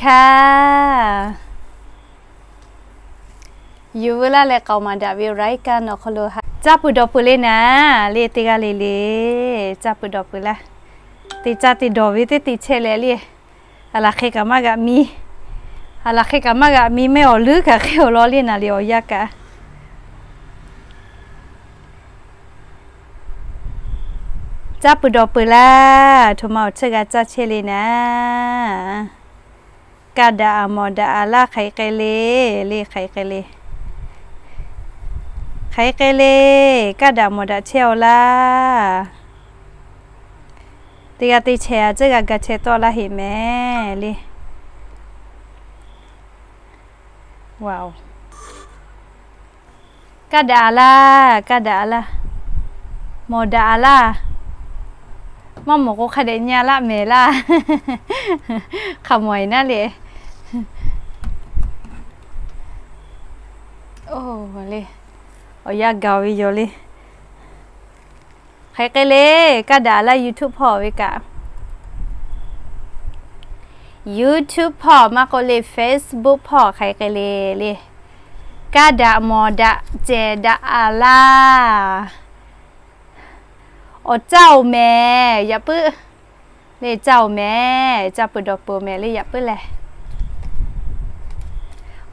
Hk'aˬ, yuˬ veu laˇ leh k'aoˍ maˍ daꞈ ve awˬ laiˉ kaˇ nawˬ hk'aw lo caˇ peuˬ dawˬ peuˬ le naˍ, le teˇ g'aˇ le le, caˇ peuˬ dawˬ peuˬ laˇ. Te caˇ te dawˬ ve teˇ te chehˇ leh le, aˬ laˬ hk'e kaꞈ maˇ g'aꞈ mi, aˬ laˬ hk'e kaꞈ maˇ g'aꞈ mi mehˆ awˬ leuˉ kaꞈ hk'e awˬ lawn le naˍ le awˬ yanˇ kaꞈ. Caˇ peuˬ dawˬ peuˬ laˇ, htoꞈ ma awˬ tsuhˇ g'a caˇ chehˇ le naˍ. Kaˇ daꞈ aˬ mawˬ daꞈ aˬ laˇ hk'aˬ hk'e le, le hk'aˬ hk'e le. Hk'aˬ hk'e le, kaˇ daꞈ mawˬ daꞈ chehˇ aw laˇ. Teˇ g'aˇ teˇ chehˇ a tcuhˉ g'a ga chehˇ tawˆ laˇ heꞈ mehˍ le. Kaˇ daꞈ aˬ laˇ, kaˇ daꞈ aˬ laˇ, mawˬ daꞈ aˬ laˇ. Maˇ mawˬ k'o hk'a dehꞈ nyi laˆ mehˍ laˇ. Hk'aˬ mawˬ e naˉ le. Oˇ le, awˬ yanˇ gaˬ ve yoˬ le. Hk'aˬ hk'e le, kaˇ daꞈ aˬ laˇ YouTube hpawˇ ve kaꞈ. YouTube hpawˇ maˇ k'oˆ le Facebook hpawˇ hk'aˬ hk'e le le. Kaˇ daꞈ mawˬ daꞈ cehˬ daꞈ aˬ laˇ. Awˬ caˇ oˬ mehˍ yaꞈ puiˉ. Le caˇ oˬ mehˍ, caˇ peuˬ dawˬ peuˬ mehˍ le yaꞈ puiˉ lehˬ.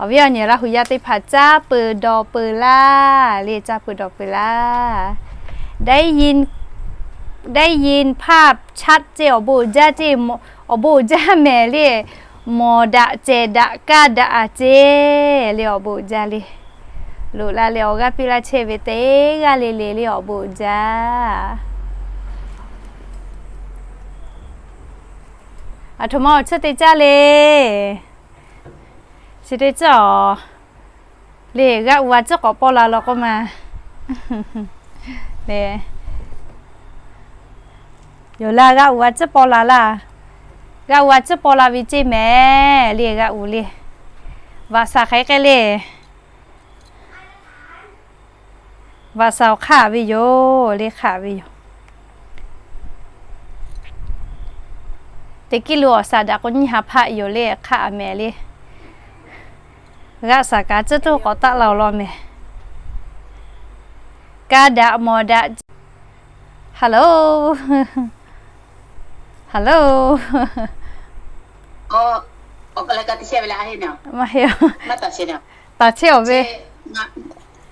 Awˬ viˉ awˬ nyi Laˇ hu yaˇ teˇ hpaˍ caˇ peuˬ dawˬ peuˬ laˇ, le caˇ peuˬ dawˬ peuˬ laˇ. ได้ยิน ได้ยินภาพชัด ceˇ awˬ bon uiˍ jaˇ ceˇ, awˬ bon uiˍ jaˇ mehˍ le. Mawˬ daꞈ cehˬ daꞈ kaˇ daꞈ aˬ ceˇ le awˬ bon uiˍ jaˇ le. Loꞈ la leh awˬ g'aˇ piˇ laˇ chehˇ ve teˇ g'aˇ le le le awˬ bon uiˍ jaˇ. Aˬ htoꞈ ma awˬ tsuhˇ te caˇ le. Chi teˇ ceuˬ le g'aˇ uiˍ a tcuhˉ k'awꞈ paw la law k'oˆ ma. Le, yoˬ laˇ g'aˇ uiˍ a tcuhˉ paw la laˇ. G'aˇ uiˍ a tcuhˉ paw la ve ceˇ mehˍ le g'aˇ uiˍ le. Vaꞈ shaˍ hk'aˬ hk'e le. Vaꞈ shaˍ awˬ hk'aˆ ve yoˬ le hk'aˆ ve yoˬ. Teˇ kiˇ lo awˬ shaˍ daꞈ k'o nyiˇ ha hpaˆ yoˬ le hk'aˆ mehˍ le. G'aˇ shaˍ kaꞈ tcuhˉ tuˬ k'awꞈ taˆ la awˬ lawn mehˍ. Kaˇ daꞈ mawˬ daꞈ. Hello, hello. Maˇ heˆ, taˍ chehˇ awˬ ve.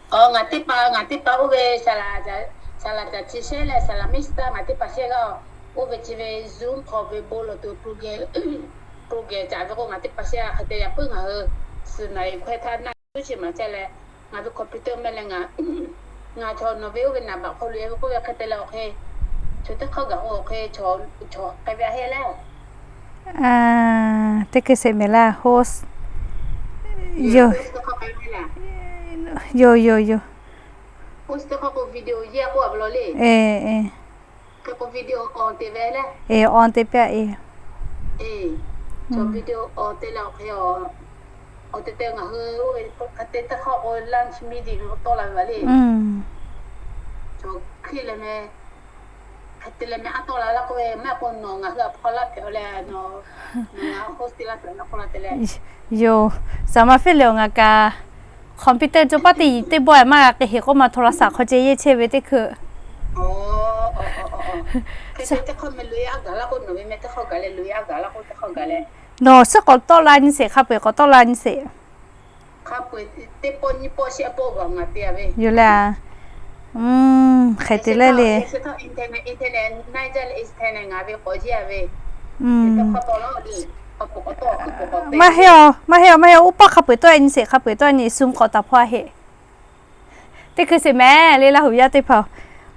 Ngaˬ teˇ pa, ngaˬ teˇ pa oˇ ve saˍ laꞈ caˬ chi shehˉ leh saˍ laꞈ miˇ shiˍ taˇ ngaˬ teˇ pa shehˉ g'aˇ, oˇ ve chi ve Zoom hk'aw ve bon lawˬ tuˬ program caˍ ve k'o ngaˬ teˇ pa shehˉ g'aˇ hk'e te yaꞈ puiˉ ngaˬ hui suhˍ naˍ riˍ hkawehˇ htaˇ naˆ tuˉ chi maˍ chehˇ leh, ngaˬ ve computer mehˆ leh ngaˬ, ngaˬ chaw nawˬ ve oˇ ve naˍ baꞈ hk'aw lo e ve k'oˆ ve hk'e te leh awˬ hk'e, chaw teˇ hk'awˇ gaˬ k'o awˬ hk'e, chaw k'ai ve a heˆ leh. Teˇ hkui sheˍ mehˍ laˇ host. Yoˬ, yoˬ, yoˬ, yoˬ. Host teˇ hk'awˇ k'o video yeˇ k'oˆ a ve law le. Hk'e k'o video on te ve le. E, on te piˇ e. E, chaw video on te leh awˬ hk'e, awˬ te te ngaˬ hui oˇ ve hk'e te teˇ hk'awˇ k'o lunch meeting tawˆ la ve le. Chaw hkiˇ leh meh, hk'e te leh meh a tawˆ la laˇ k'oˆ ve, maˇ k'o nawˬ ngaˬ hui a hpawˇ laˇ hpehꞈ a leh, nawˬ ngaˬ host te laˇ hpehꞈ laˇ k'oˆ la te leh. Yoˬ, saˍ ma feˇ le awˬ ngaˬ kaꞈ computer cawˬ paˇ teˇ teˇ bawˆ maˇ g'a k'ai heˍ k'oˆ ma โทรศัพท์ hk'aw ceh yeˇ chehˇ ve teˇ hkui. Nawˬ suhˉ k'awꞈ tawˆ la nyi sheˍ, hk'a peu-eˬ k'awꞈ tawˆ la nyi sheˍ. Yoˬ le. Hk'e te leh le. Maˇ heˆ a, maˇ heˆ a, maˇ heˆ a, oˇ paˇ hk'a peu-eˬ tawˆ nyi sheˍ, hk'a peu-eˬ tawˆ nyi Zoom k'awꞈ taˍ hpawˇ a heˆ. Teˇ hkui sheˍ mehˍ le Laˇ hu yaˇ teˇ hpaˍ.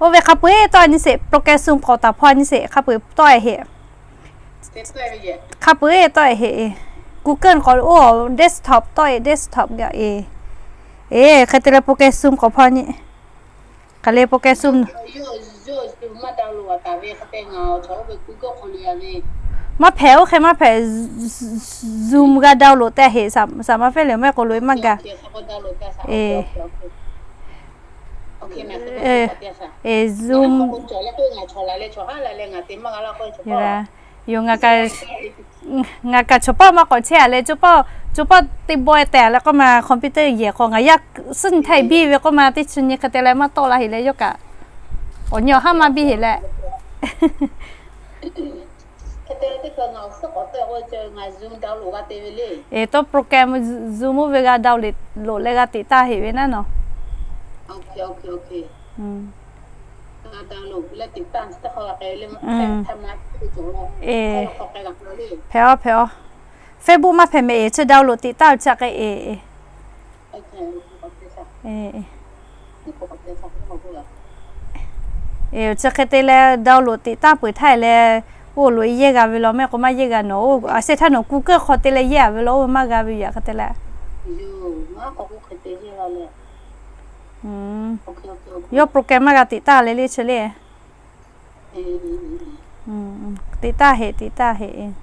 Oˇ ve hk'a peu-eˬ tawˆ nyi sheˍ, program Zoom k'awꞈ taˍ hpawˇ nyi sheˍ, hk'a peu-eˬ tawˆ e heˆ. Hk'a peu-eˬ tawˆ e heˆ. Google k'awꞈ oˇ desktop tawˆ e, desktop gaˬ e. E, hk'e te leh program Zoom k'awꞈ hpawˇ nyi. Hk'e le program Zoom maˇ hpehꞈ, oˇ hk'e maˇ hpehꞈ, Zoom g'a download tehꞈ heˆ, saˍ ma feˇ le maˇ k'oˆ loꞈ e maˇ gaˬ. E, e, Zoom. Yoˬ, ngaˬ kaꞈ chaw paˇ maˇ k'awꞈ chehˇ a leh, chaw paˇ teˇ bawehˇ tehꞈ leh k'oˆ ma, computer yehˬ k'o ngaˬ yaˇ suhˉ nyi htaˇ biˇ ve k'oˆ ma, teˇ chi nyi hk'e te leh maˇ tawˆ la heꞈ leh yawˇ kaꞈ awˬ nyi awˬ haˉ maˇ biˇ heꞈ leh. Eˬ, tawˇ program Zoom oˇ ve g'a download leh g'a tiꞈ taˇ heꞈ ve naˉ nawˬ. Eˬ, hpehꞈ aˬ, hpehꞈ aˬ. Facebook maˇ hpehꞈ mehˍ, eˬ, chi download tiꞈ taˇ chi hk'e eˬ. Eˬ, chi hk'e te leh download tiꞈ taˇ peuˬ htaˇ leh, oˇ loꞈ e yehˇ g'a ve law mehˆ k'o maˇ yehˇ g'a nawˬ, a shehˍ htaˇ nawˬ Google hk'aw te leh yehˇ a ve law, oˇ ve maˇ g'a ve yoˬ hk'e te leh. Yawˇ program maˇ g'a tiꞈ taˇ leh le chi le. Tiꞈ taˇ heꞈ, tiꞈ taˇ heꞈ.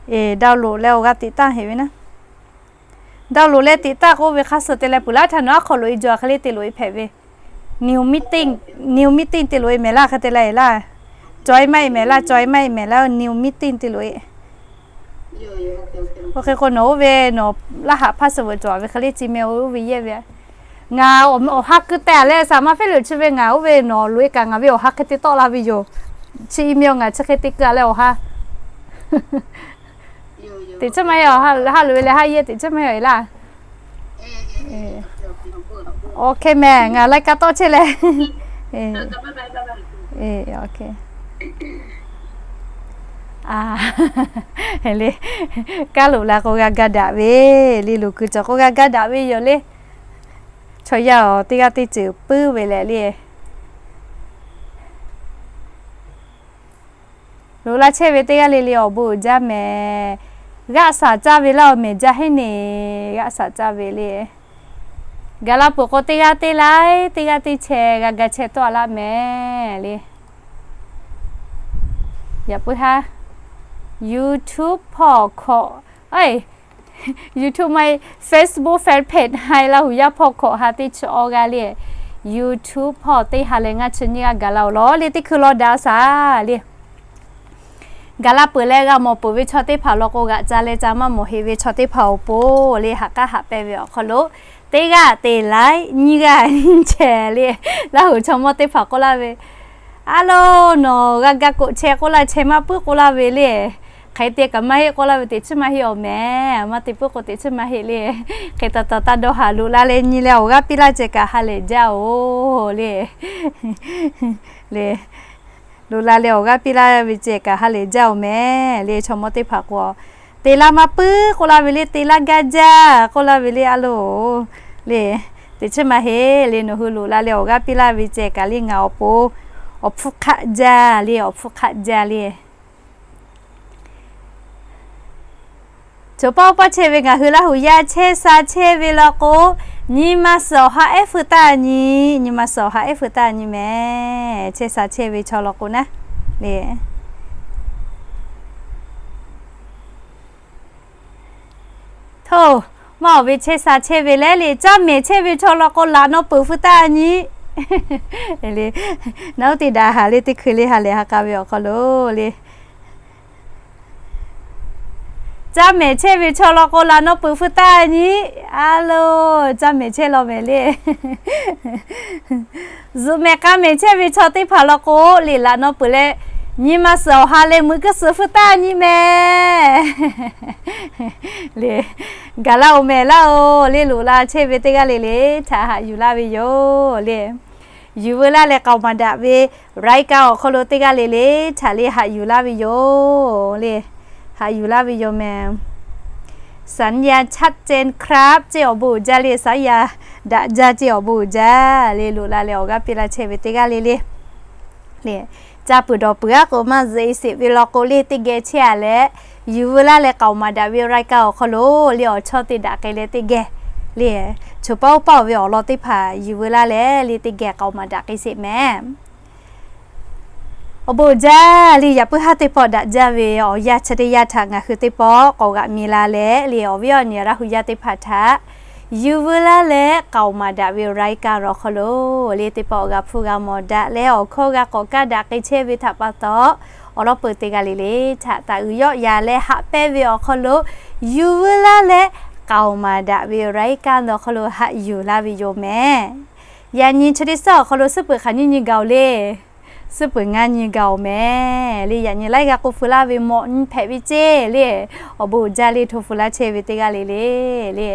Eˬ, download leh awˬ g'a tiꞈ taˇ heꞈ ve naˉ. Download leh tiꞈ taˇ k'oˆ ve hk'a suh te leh peuˬ laˇ htaˇ nawˬ aˉ hk'aw loꞈ e jaw hk'e le te loꞈ e hpehꞈ ve. New meeting, new meeting te loꞈ e mehˍ laˇ hk'e te leh eˬ laˇ. Join maˇ e mehˍ laˇ, join maˇ e mehˍ laˇ, new meeting te loꞈ e. Oˇ hk'e k'o nawˬ oˇ ve nawˬ laˇ haꞈ password cawˬ ve hk'e le Gmail oˇ ve yehˇ ve. Ngaˬ awˬ ha keu teh a leh saˍ ma hpehˇ loꞈ chi ve ngaˬ oˇ ve nawˬ loꞈ e kaꞈ ngaˬ ve awˬ ha hk'e te tawˆ la ve yoˬ. Chi email ngaˬ chi hk'e te keu a leh awˬ ha teꞈ chiˉ maˇ heˆ, awˬ ha loꞈ e leh haˉ yehˇ teꞈ chiˉ maˇ heˆ laˇ. Awˬ hk'e mehˍ, ngaˬ lai ka tawˆ chehˇ leh. Le, kaˉ loꞈ la k'o g'a ga daꞈ ve, le loˬ kuiˬ cawˬ k'o g'a ga daꞈ ve yoˬ le. Chaw yaˇ awˬ teˇ g'aˇ teˇ ceuˬ puiˉ ve leh le. Loꞈ la chehˇ ve teˇ g'aˇ le le awˬ bon uiˍ jaˇ mehˍ. G'aˆ shaˍ caˇ ve laˇ awˬ mehˍ jaˇ heˉ neˬ, g'aˆ shaˍ caˇ ve le. Gaˬ la peuˬ k'o teˇ g'aˇ teˇ laiˉ teˇ g'aˇ teˇ chehˇ g'a ga chehˇ tawˆ a laˇ mehˍ le. Yaꞈ puiˉ haˉ YouTube hpawˇ hkawꞈ, YouTube maˇ heˆ, Facebook fan page ha Laˇ huˍ yaˇ hpawˇ hkawꞈ ha teˇ chi awˇ g'aˇ le. YouTube hpawˇ teˇ ha leh ngaˇ chi nyiˇ g'aˇ gaˬ la-oˬ lawˬ le, teˇ hkui law daꞈ shaˍ le. Gaˬ la peuˬ leh g'a mawˬ peuˬ ve chaw teˇ hpaˍ law k'o g'aꞈ ca leh ca maˇ mawˬ heˆ ve chaw teˇ hpaˍ awˬ pon le, haꞈ k'aˉ haꞈ pehnˇ ve awˬ hk'aw lo teˇ g'aˇ te laiˉ nyiˇ g'aˇ nyi chehˇ le. Laˇ huˍ chaw mawˇ teˇ hpaˍ k'oˆ laˇ ve, A lo, nawˬ g'a ga k'oꞈ chehˇ k'oˆ laˇ, chehˇ maˇ puiˉ k'oˆ laˇ ve le. Hk'e te kaꞈ maˇ heˆ k'oˆ laˇ ve teꞈ chiˉ maˇ heˆ awˬ mehˍ, maˇ te puiˉ k'o teꞈ chiˉ maˇ heˆ le. Hk'e taw taw taˇ dawˇ haˍ loꞈ la leh nyi leh awˬ g'aˇ piˇ laˇ ceh kaꞈ ha lehˬ jaˇ-oˬ le. Le, loꞈ la leh awˬ g'aˇ piˇ laˇ ve ceh kaꞈ ha lehˬ jaˇ-oˬ mehˍ le. Chaw mawˇ teˇ hpaˍ k'o, te laˇ maˇ puiˉ k'oˆ laˇ ve le, te laˇ gaˇ jaˇ k'oˆ laˇ ve le, a lo le. Teꞈ chiˉ maˇ heˆ le, nawˬ hui loꞈ la leh awˬ g'aˇ piˇ laˇ ve ceh kaꞈ le ngaˬ awˬ pon awˬ hpfuhˇ hk'aˆ jaˇ le, awˬ hpfuhˇ hk'aˆ jaˇ le. Choˬ paˇ oˇ paˇ chehˇ ve ngaˬ hui Laˇ huˍ yaˇ chehˇ sha chehˇ ve law k'o, nyi ma suhˍ awˬ ha ehˉ feu taˇ nyi, nyi ma suhˍ awˬ ha ehˉ feu taˇ nyi mehˍ. Chehˇ sha chehˇ ve chaw law k'o naˉ le. Htoˇ, maˇ awˬ ve chehˇ sha chehˇ ve leh le, caˇ mehˍ chehˇ ve chaw law k'o laꞈ naw peuˬ feu taˇ nyi. Naˉ oˇ te daꞈ haˍ le, teˇ hkui le ha lehˬ ha k'a ve awˬ hk'aw lo le. Caˇ mehˍ chehˇ ve chaw law k'o laꞈ naw peuˬ feu taˇ nyi. A lo, caˇ mehˍ chehˇ law mehˍ le. Zuhꞈ mehˍ k'a mehˍ chehˇ ve chaw teˇ hpaˍ law k'o le, laꞈ naw peuˬ leh nyi ma suhˍ awˬ ha leh meuꞈ kuiˉ suhˍ feu taˇ nyi mehˍ. Le, gaˬ laˇ-oˬ mehˍ laˇ-oˬ le, loꞈ la chehˇ ve teˇ g'aˇ le le htaꞈ haꞈ yuˬ laˇ ve yoˬ le. Yuˬ veu laˇ leh k'aoˍ maˍ daꞈ ve รายการ awˬ hk'aw lo teˇ g'aˇ le le htaꞈ le haꞈ yuˬ laˇ ve yoˬ le. Haꞈ yuˬ laˇ ve yoˬ mehˍ. สัญญาณชัดเจนครับ ceˇ awˬ bon uiˍ jaˇ le, สัญญาณ daꞈ jaˇ ceˇ awˬ bon uiˍ jaˇ le, loꞈ la leh awˬ g'aˇ piˇ laˇ chehˇ ve teˇ g'aˇ le le. Le, ca peuˬ dawˬ peuˬ aˉ k'o maˇ zuhꞈ e sheˍ ve law k'o le, teˇ geh chehˇ a leh, yuˬ veu laˇ leh k'aoˍ maˍ daꞈ ve รายการ awˬ hk'aw lo le awˬ chawˇ te daꞈ k'ai leh teˇ geh le, choˬ paˇ oˇ paˇ-oˬ ve awˬ lawn teˇ hpaˍ yuˬ veu laˇ leh le teˇ geh k'aoˍ maˍ daꞈ k'ai sheˍ mehˍ. Awˬ bon uiˍ jaˇ le, yaꞈ puiˉ haˉ teˇ pawˆ daꞈ jaˇ ve awˬ yanˇ chi teˇ yanˇ htaꞈ ngaˬ hui teˇ pawˆ k'awꞈ g'aꞈ mi la leh le, awˬ viˉ awˬ nyi Laˇ huˍ yaˇ teˇ hpaˍ htaꞈ Yuˬ veu laˇ leh k'aoˍ maˍ daꞈ ve รายการ awˬ hk'aw lo le, teˇ pawˆ g'a hpuˇ g'a mawˬ daꞈ leh awˬ hkawˇ g'a k'awꞈ kaˇ daꞈ k'ai chehˇ ve htaꞈ pa taw, awˬ lawn peuˬ teˇ g'aˇ le le htaꞈ taˍ uiˍ yawˆ yan leh haꞈ pehnˇ ve awˬ hk'aw lo, yuˬ veu laˇ leh k'aoˍ maˍ daꞈ ve รายการ awˬ hk'aw lo haꞈ yuˬ laˇ ve yoˬ mehˍ. Yaꞈ nyi chi teˇ suhˉ awˬ hk'aw lo suhˉ peuˬ hk'aˬ nyiˇ nyi gaˬ-oˬ le. Suhˉ peuˬ ngaˇ nyi gaˬ-oˬ mehˍ le. Yaꞈ nyi laiˉ g'a k'oˆ feu laˇ ve mawꞈ nyi hpehꞈ ve ceˇ le. Awˬ bon uiˍ jaˇ le hto feu laˇ chehˇ ve teˇ g'aˇ le le le.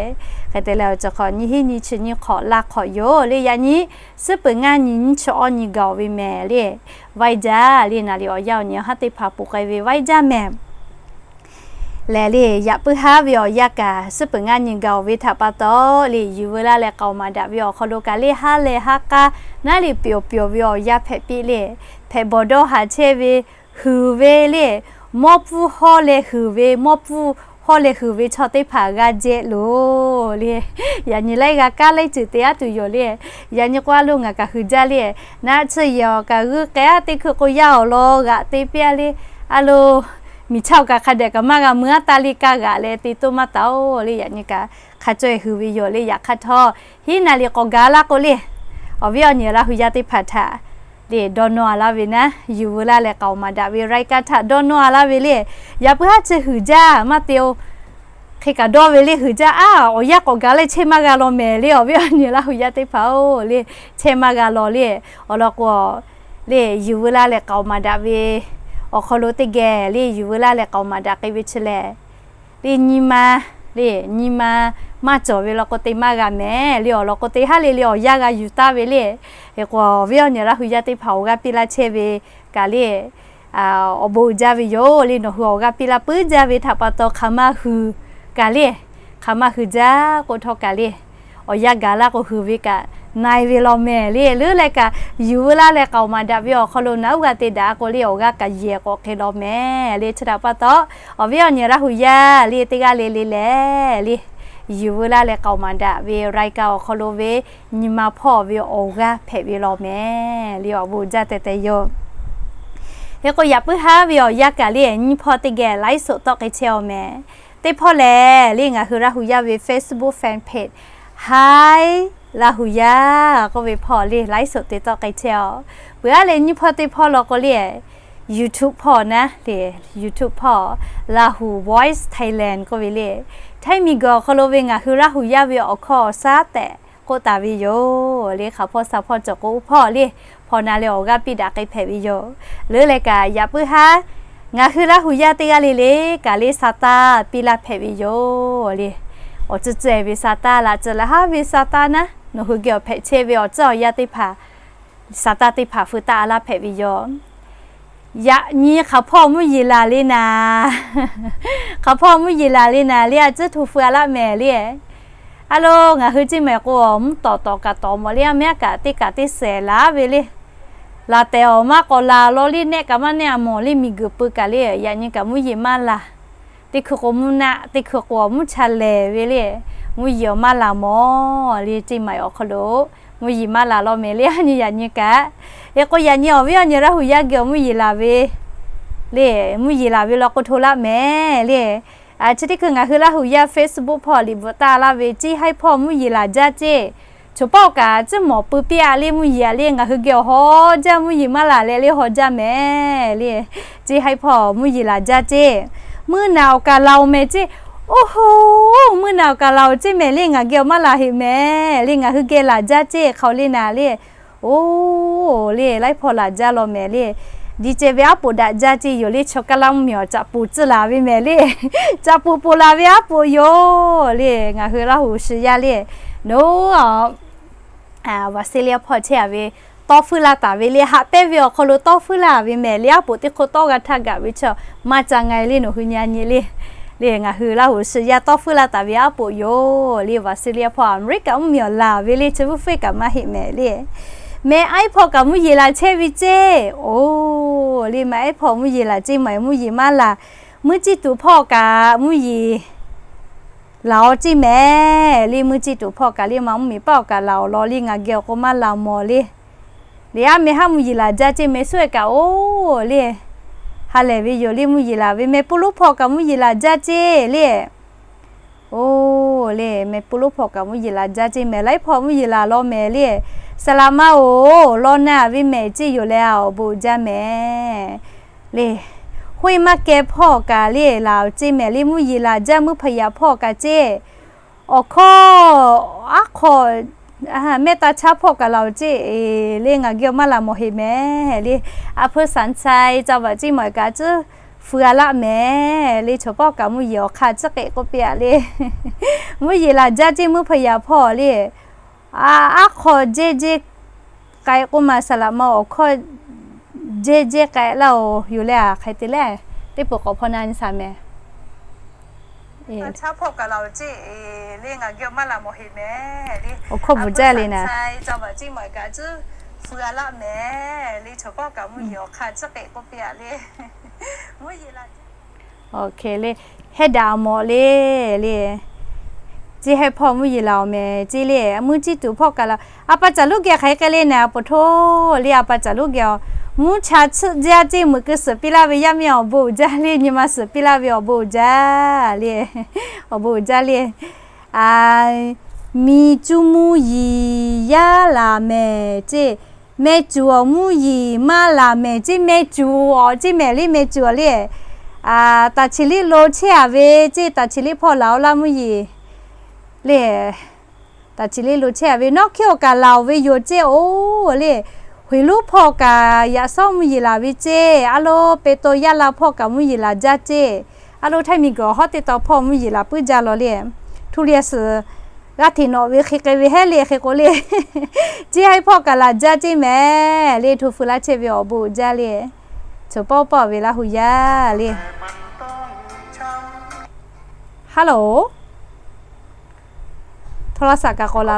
Hk'e te leh awˬ ceuˬ hk'awꞈ nyiˇ hiˉ nyiˇ chi nyiˇ hk'awꞈ laˇ hk'awꞈ yoˬ le. Yaꞈ nyi suhˉ peuˬ ngaˇ nyi nyiˇ chi awˇ nyi gaˬ-oˬ ve mehˍ le. Vaiˇ jaˇ le. Naˍ riˍ awˬ yanˇ awˬ nyi haˉ teˇ hpaˍ ponˬ k'ai ve vaiˇ jaˇ mehˍ. Lehˬ le, yaꞈ puiˉ haˉ ve awˬ yanˇ kaꞈ suhˉ peuˬ ngaˇ nyi gaˬ-oˬ ve htaꞈ pa taw le, yuˬ veu laˇ leh k'aoˍ maˍ daꞈ ve awˬ hk'aw lo kaꞈ le, haˉ leh haˉ k'aˇ naˉ le pyawˬ pyawˬ ve awˬ yanˇ hpehꞈ piˇ le. Hpehꞈ bawˬ dawˇ haˍ chehˇ ve, huiˍ ve le, mawˇ pfuhˇ hawˇ leh huiˍ ve, mawˇ pfuhˇ hawˇ leh huiˍ ve chaw teˇ hpaˍ g'a jehˇ loˬ le. Yaꞈ nyi laiˉ g'a kaˇ laiˉ ceuˬ te aˉ tuˬ yoˬ le. Yaꞈ nyi k'o a lo ngaˬ kaꞈ huiˍ jaˇ le. Naˆ tsuhˇ yehˬ awˬ kaꞈ g'uiˇ k'ai aˉ teˇ hkui k'o yaˇ awˬ lawn g'aꞈ te piˇ a le. A lo miˬ chaˇ awˬ kaꞈ hk'a dehꞈ kaꞈ maˇ g'a mui aˉ taˇ le, kaˇ g'aꞈ leh te toˇ maˇ taˍ-oˬ le. Yaꞈ nyi kaꞈ hk'a caweh huiˍ ve yoˬ le. Yaꞈ hk'aˇ htawˇ, hiˉ naˍ riˍ k'awꞈ gaˬ laˇ k'o le, awˬ viˉ awˬ nyi Laˇ huˍ yaˇ teˇ hpaˍ htaꞈ le dawˇ nawˇ a laˇ ve naˉ, yuˬ veu laˇ leh k'aoˍ maˍ daꞈ ve รายการ htaꞈ dawˇ nawˇ a laˇ ve le. Yaꞈ puiˉ haˉ chi huiˍ jaˇ maˇ te-o. Hk'e kaꞈ dawˇ ve le, huiˍ jaˇ a, awˬ yanˇ k'awꞈ gaˬ leh chehˇ maˇ g'a law mehˍ le. Awˬ viˉ awˬ nyi Laˇ huˍ yaˇ teˇ hpaˍ-oˬ le, chehˇ maˇ g'a law le. Awˬ lawn k'o le, yuˬ veu laˇ leh k'aoˍ maˍ daꞈ ve awˬ hk'aw lo teˇ geh le, yuˬ veu laˇ leh k'aoˍ maˍ daꞈ k'ai ve chi lehˬ, le nyi ma, le nyi ma maˇ cawˬ ve law k'o te maˇ g'a mehˍ le. Awˬ lawn k'o te haˉ le le awˬ yanˇ g'a yuˬ taˍ ve le. Hk'e k'o awˬ viˉ awˬ nyi Laˇ huˍ yaˇ teˇ hpaˍ awˬ g'aˇ piˇ laˇ chehˇ ve kaꞈ le, awˬ bon uiˍ jaˇ ve yoˬ le. Nawˬ hui awˬ g'aˇ piˇ laˇ puiˉ jaˇ ve htaꞈ pa taw hk'aˬ maˇ huiˍ kaꞈ le, hk'aˬ maˇ huiˍ jaˇ k'o htawˇ kaꞈ le, awˬ yanˇ gaˬ laˇ k'o huiˍ ve kaꞈ na-e ve law mehˍ le. Leuˉ leh kaꞈ yuˬ veu laˇ leh k'aoˍ maˍ daꞈ ve awˬ hk'aw lo naˉ uˉ g'a te daꞈ k'o le, awˬ g'aˇ kaꞈ yehˬ k'awꞈ hk'e law mehˍ le. Chi htaꞈ pa taw, awˬ viˉ awˬ nyi Laˇ huˍ yaˇ le teˇ g'aˇ le le lehˬ le, yuˬ veu laˇ leh k'aoˍ maˍ daꞈ ve รายการ awˬ hk'aw lo ve nyi ma hpawˇ ve awˬ g'aˇ hpehꞈ ve law mehˍ le. Awˬ bon jaˇ teh teh yoˬ. Hk'e k'o yaꞈ puiˉ haˉ ve awˬ yanˇ kaꞈ le, nyiˇ hpawˇ teˇ geh ไลฟ์สด tawˆ k'ai chehˇ-oˬ mehˍ. Teˇ hpawˇ lehˬ le, ngaˬ hui Laˇ huˍ yaˇ ve Facebook fan page Hi Laˇ huˍ yaˇ k'oˆ ve hpawˇ le ไลฟ์สด te tawˆ k'ai chehˇ-oˬ. Peuˬ aˉ leh nyiˇ hpawˇ teˇ hpawˇ law k'o le, YouTube hpawˇ naˉ le, YouTube hpawˇ Lahu Voice Thailand k'oˆ ve le, htaiˇ miˬ guiˬ awˬ hk'aw lo ve ngaˬ hui Laˇ huˍ yaˇ ve awˬ hkawˇ awˬ shaˉ tehꞈ k'oˆ taˍ ve yoˬ le. Hk'aˬ hpawˇ sha hpawˇ cawˬ k'o oˇ hpawˇ le, hpawˇ na leh awˬ g'aˇ piˇ daꞈ k'ai hpehꞈ ve yoˬ. Leuˉ leh kaꞈ yaꞈ puiˉ haˉ ngaˬ hui Laˇ huˍ yaˇ teˇ g'aˇ le le kaꞈ le sa taˇ piˇ laˇ hpehꞈ ve yoˬ le. Awˬ tcuhˇ tcuhˇ ve sa taˇ, laꞈ tcuh laꞈ haˉ ve sa taˇ naˉ, nawˬ hui geh awˬ hpehꞈ chehˇ ve awˬ tcuhˇ awˬ yanˇ teˇ hpaˍ sa taˇ teˇ hpaˍ feu taˆ a laˇ hpehꞈ ve yoˬ. Yaꞈ nyi hk'aˬ hpawˇ mvuhˇ yeˬ laˬ le naˍ, hk'aˬ hpawˇ mvuhˇ yeˬ laˬ le naˍ le, a tcuhˇ hto feu a laˇ mehˍ le. A lo, ngaˬ hui ceˇ mehˍ k'o, mvuhˇ tawˍ tawˍ kaꞈ tawˍ mawˬ le, a mehˉ kaꞈ teˇ kaꞈ teˇ shehˍ laˬ ve le. Laˬ tehˬ awˬ maˇ k'awꞈ laˬ law le, nehˆ kaꞈ maˇ nehˆ a mawˬ le, miˬ guiˬ peuˬ kaꞈ le. Yaꞈ nyi kaꞈ mvuhˇ yeˬ maˇ laˬ. Teˇ hkui k'o mvuhˇ naˆ, teˇ hkui k'o mvuhˇ cha lehˬ ve le. Mvuhˇ yeˬ awˬ maˇ laˬ mawˬ le, ceˇ mehˍ awˬ hk'aw lo mvuhˇ yeˬ maˇ laˬ law mehˍ le. A nyi yaꞈ nyi kaꞈ, hk'e k'o yaꞈ nyi awˬ viˉ awˬ nyi Laˇ huˍ yaˇ geh awˬ mvuhˇ yeˬ laˬ ve le, mvuhˇ yeˬ laˬ ve law k'o hto laˇ mehˍ le. Chi teˇ hkui ngaˬ hui Laˇ huˍ yaˇ Facebook hpawˇ liꞈ bvuhꞈ taˇ laˇ ve, ceˇ haiˉ hpawˇ mvuhˇ yeˬ laˬ jaˇ ceˇ. Choˬ paˆ kaꞈ tcuhˉ mawˬ pui piˇ a le, mvuhˇ yeˬ a le, ngaˬ hui geh awˬ haw jaˇ, mvuhˇ yeˬ maˇ laˬ leh le haw jaˇ mehˍ le. Ceˇ haiˉ hpawˇ mvuhˇ yeˬ laˬ jaˇ ceˇ. Meuˇ naˍ awˬ kaˬ laˬ-oˬ mehˍ ceˇ. Oˇ hoˉ, meuˇ naˍ awˬ kaˬ laˬ-oˬ ceˇ mehˍ le, ngaˬ geh awˬ maˇ laˬ heꞈ mehˍ le, ngaˬ hui geh laˬ jaˇ ceˇ hk'aw le naˍ le. Oˇ le, laiˉ hpawˇ laˬ jaˇ law mehˍ le. Di ceh ve aˉ poꞈ daꞈ jaˇ ceˇ yoˬ le. Chaw kaˇ laˇ mvuhˇ miˬ awˬ caꞈ poˍ tcuh laˬ ve mehˍ le. Caꞈ poˍ poˍ laˬ ve aˉ poꞈ yoˬ le. Ngaˬ hui Laˇ huˍ shiˍ yaˇ le, no, Visalia hpawˇ chehˇ a ve tawˇ hpfuhˇ laˇ taˍ ve le, haꞈ pehnˇ ve awˬ hk'aw lo tawˇ hpfuhˇ laˇ ve mehˍ le. Aˉ poꞈ teˇ hk'oˆ tawˇ g'a htaˇ gaˬ ve chaw maˇ ca nga le, nawˬ hui nyi a nyi le. Le ngaˬ hui Laˇ huˍ shiˍ yaˇ tawˇ hpfuhˇ laˇ taˍ ve aˉ poꞈ yoˬ le. Visalia hpawˇ Aˍmeˍriˆkaꞈ mvuhˇ miˬ awˬ laˬ ve le, chi bvuhˇ hpfuhˆ kaꞈ maˇ heˆ mehˍ le. Meh aiˉ hpawˇ kaꞈ mvuhˇ yeˬ laˬ chehˇ ve ceˇ. Oˇ le, meh aiˉ hpawˇ mvuhˇ yeˬ laˬ ceˇ mehˍ, mvuhˇ yeˬ maˇ laˬ. Meuˇ ciˇ tuˬ hpawˇ kaꞈ mvuhˇ yeˬ laˬ-oˬ ceˇ mehˍ le. Meuˇ ciˇ tuˬ hpawˇ kaꞈ le, ma mvuhˇ miˬ paˆ awˬ kaꞈ laˬ awˬ lawn le, ngaˬ geh awˬ k'o maˇ laˬ mawˬ le. Le aˉ meh haˉ mvuhˇ yeˬ laˬ jaˇ ceˇ mehˍ, suhˉ-e kaꞈ oˇ le, ha lehˬ ve yoˬ le. Mvuhˇ yeˬ laˬ ve meh, puˇ lonˉ hpawˇ kaꞈ mvuhˇ yeˬ laˬ jaˇ ceˇ le. Oˇ le, mehˬ pu lonˉ hpawˇ kaꞈ mvuhˇ yeˬ laˬ jaˇ ceˇ mehˍ. Laiˉ hpawˇ mvuhˇ yeˬ laˬ law mehˍ le. Saˍ laꞈ ma oˬ, lawˇ naˆ ve mehˍ ceˇ yoˬ leh, awˬ bon uiˍ jaˇ mehˍ le. Hoˇ e maˇ keh hpawˇ kaꞈ le laˬ ceˇ mehˍ le. Mvuhˇ yeˬ laˬ jaˇ mvuhˇ hpaˍ yaꞈ hpawˇ kaꞈ ceˇ. Awˬ hkawˇ aˉ hk'aw mehˆ taˇ chaˇ hpawˇ kaꞈ laˬ ceˇ le. Ngaˬ geh awˬ maˇ laˬ mawˬ heˍ mehˍ le. A hpeu saˍ chai ca vaꞈ ceˇ mawˬ kaꞈ tcuhˉ fui a laˆ mehˍ le. Choˬ pawˆ kaꞈ mvuhˇ yeˬ awˬ hk'aˇ tcuhˉ k'ehꞈ k'oˆ piˇ a le. Mvuhˇ yeˬ laˬ jaˇ ceˇ mvuhˇ hpaˍ yaꞈ hpawˇ le. Aˉ hk'aw jehˇ jehˇ k'ai k'oˆ ma saˍ laꞈ ma awˬ hkawˇ jehˇ jehˇ k'ai laˇ-oˬ yoˬ le. Hk'e te leh, teˇ peuˬ k'awꞈ hpaw na nyi saˍ mehˍ. Awˬ hkawˇ bvuhˬ jaˇ le naˍ. Awˬ hkawˇ bvuhˬ jaˇ le naˍ. Hk'e le, hehˉ daꞈ mawˬ le le. Ceˇ hehˉ hpawˇ mvuhˇ yeˬ laˬ awˬ mehˍ ceˇ le. Mvuhˇ ciˇ tuˬ hpawˇ kaꞈ laˬ. A pa caˍ lonˉ geh hk'aˬ hk'e k'ai le naˍ, a poˬ htoˇ le a pa caˍ lonˉ geh a. Mvuhˇ cha tsuhˆ jaˇ ceˇ, meuꞈ keu suhˍ piˇ laˇ ve yaˇ miˇ awˬ bon uiˍ jaˇ le. Nyi ma suhˍ piˇ laˇ ve awˬ bon uiˍ jaˇ le. Awˬ bon uiˍ jaˇ le. Miˬ cuˇ mvuhˇ yeˬ yaˇ laˬ mehˍ ceˇ. Meh cuˬ awˬ mvuhˇ yeˬ maˇ laˬ mehˍ ceˇ. Meh cuˬ awˬ ceˇ mehˍ le, meh cuˬ awˬ le. Taˍ chi liˆ lo chehˇ a ve ceˇ, taˍ chi liˆ hpawˇ laˬ oˬ laˇ mvuhˇ yeˬ le. Taˍ chi liˆ lo chehˇ a ve nawˉ hkiˇ awˬ kaꞈ laˬ oˬ ve yoˬ ceˇ oˬ le. Heˍ lonˉ hpawˇ kaꞈ yaꞈ shawˉ mvuhˇ yeˬ laˬ ve ceˇ. A lo Peˍtawˇ yaˇ la hpawˇ kaꞈ mvuhˇ yeˬ laˬ jaˇ ceˇ. A lo Htaiˇ miˬ guiˬ awˬ hawˉ teˇ taw hpawˇ mvuhˇ yeˬ laˬ puiˉ jaˇ law le. Htu liˇ a suhˍ g'aˇ hteꞈ nawꞈ ve hk'e k'ai ve hehˉ le hk'e k'o le. Ceˇ hehˉ hpawˇ kaꞈ laˬ jaˇ ceˇ mehˍ le. Hto feu laˇ chehˇ ve awˬ bon uiˍ jaˇ le. Choˬ pawˆ pawˆ ve laˇ hu yaˇ le. Hello, hto la saꞈ kaꞈ k'awꞈ la.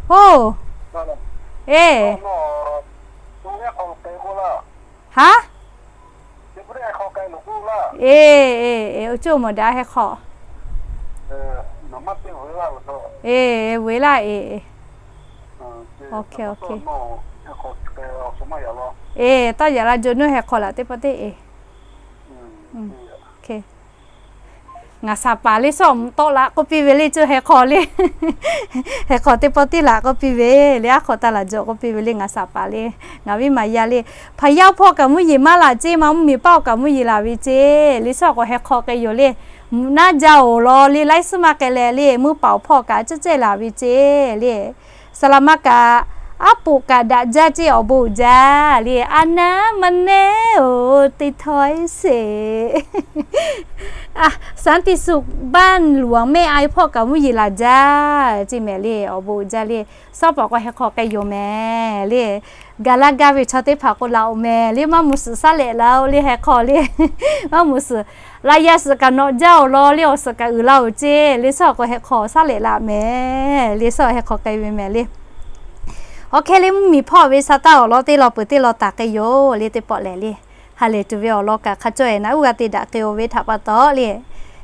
Oˇ, eˬ, haˉ, eˬ, eˬ, oˇ cuˇ mawˬ daꞈ heh hk'aw, eˬ, vuiˬ laˇ eˬ, eˬ, eˬ, taˇ yaꞈ la jo nuˇ heh hk'aw laꞈ teˇ pawˆ teˇ eˬ. Ngaˬ saˍ paˍ le suhˉ awˬ mvuh tawˆ laꞈ k'oˆ piˇ ve le, cuˇ heh hk'aw le. Heh hk'aw teˇ pawˆ teˇ laꞈ k'oˆ piˇ ve le, aˉ hk'aw taˇ laˬ jawꞈ k'oˆ piˇ ve le, ngaˬ saˍ paˍ le. Ngaˬ viˉ maˍ yaˇ le, hpaˍ yaˇ hpawˇ kaꞈ mvuhˇ yeˬ maˇ laˬ ceˇ, maˇ mvuhˇ miˬ paˆ awˬ kaꞈ mvuhˇ yeˬ laˬ ve ceˇ le, suhˉ k'awꞈ heh hk'aw k'ai yoˬ le. Mvuhꞈ naˉ jaˇ oˬ law le, laiˉ suhˉ maˇ k'ai leh le, mvuhˇ paˍ awˬ hpawˇ kaꞈ ceˇ ceˇ laˬ ve ceˇ le. Saˍ laꞈ ma kaꞈ, aˉ poꞈ kaꞈ daꞈ jaˇ ceˇ awˬ bon uiˍ jaˇ le, a naˉ maˇ neˉ oˬ teˇ htawˇ sheˍ. Saˍ tiꞈ suˍ baˆ luˬ mehˆ a hpawˇ kaꞈ mvuhˇ yeˬ laˬ jaˇ ceˇ mehˍ le, awˬ bon uiˍ jaˇ le. Suhˉ pawˍ k'o heh hk'aw k'ai yoˬ mehˍ le. Gaˬ laˇ gaˇ ve chaw teˇ hpaˍ k'o laˬ oˬ mehˍ le, maˇ mvuh suhˍ shaˉ lehꞈ la oˬ le, heh hk'aw le. Maˇ mvuh suhˍ, laꞈ yaˇ suhˍ kaꞈ nawꞈ jaˇ oˬ law le, awˬ suhˍ kaꞈ uiˍ la oˬ ceˇ le, suhˉ k'o heh hk'aw shaˉ lehꞈ laꞈ mehˍ le, suhˉ heh hk'aw k'ai ve mehˍ le. Awˬ hk'e le mvuhˇ miˬ hpawˇ ve sa taˇ awˬ lawn teˇ lawn peuˬ teˇ lawn taˍ k'ai yoˬ le, teˇ pawˆ lehˬ le. Ha lehˬ tuˬ ve awˬ lawn kaꞈ hk'a cawˇ eˬ naꞈ uˉ g'a te daꞈ k'ai oˬ ve htaꞈ pa taw le,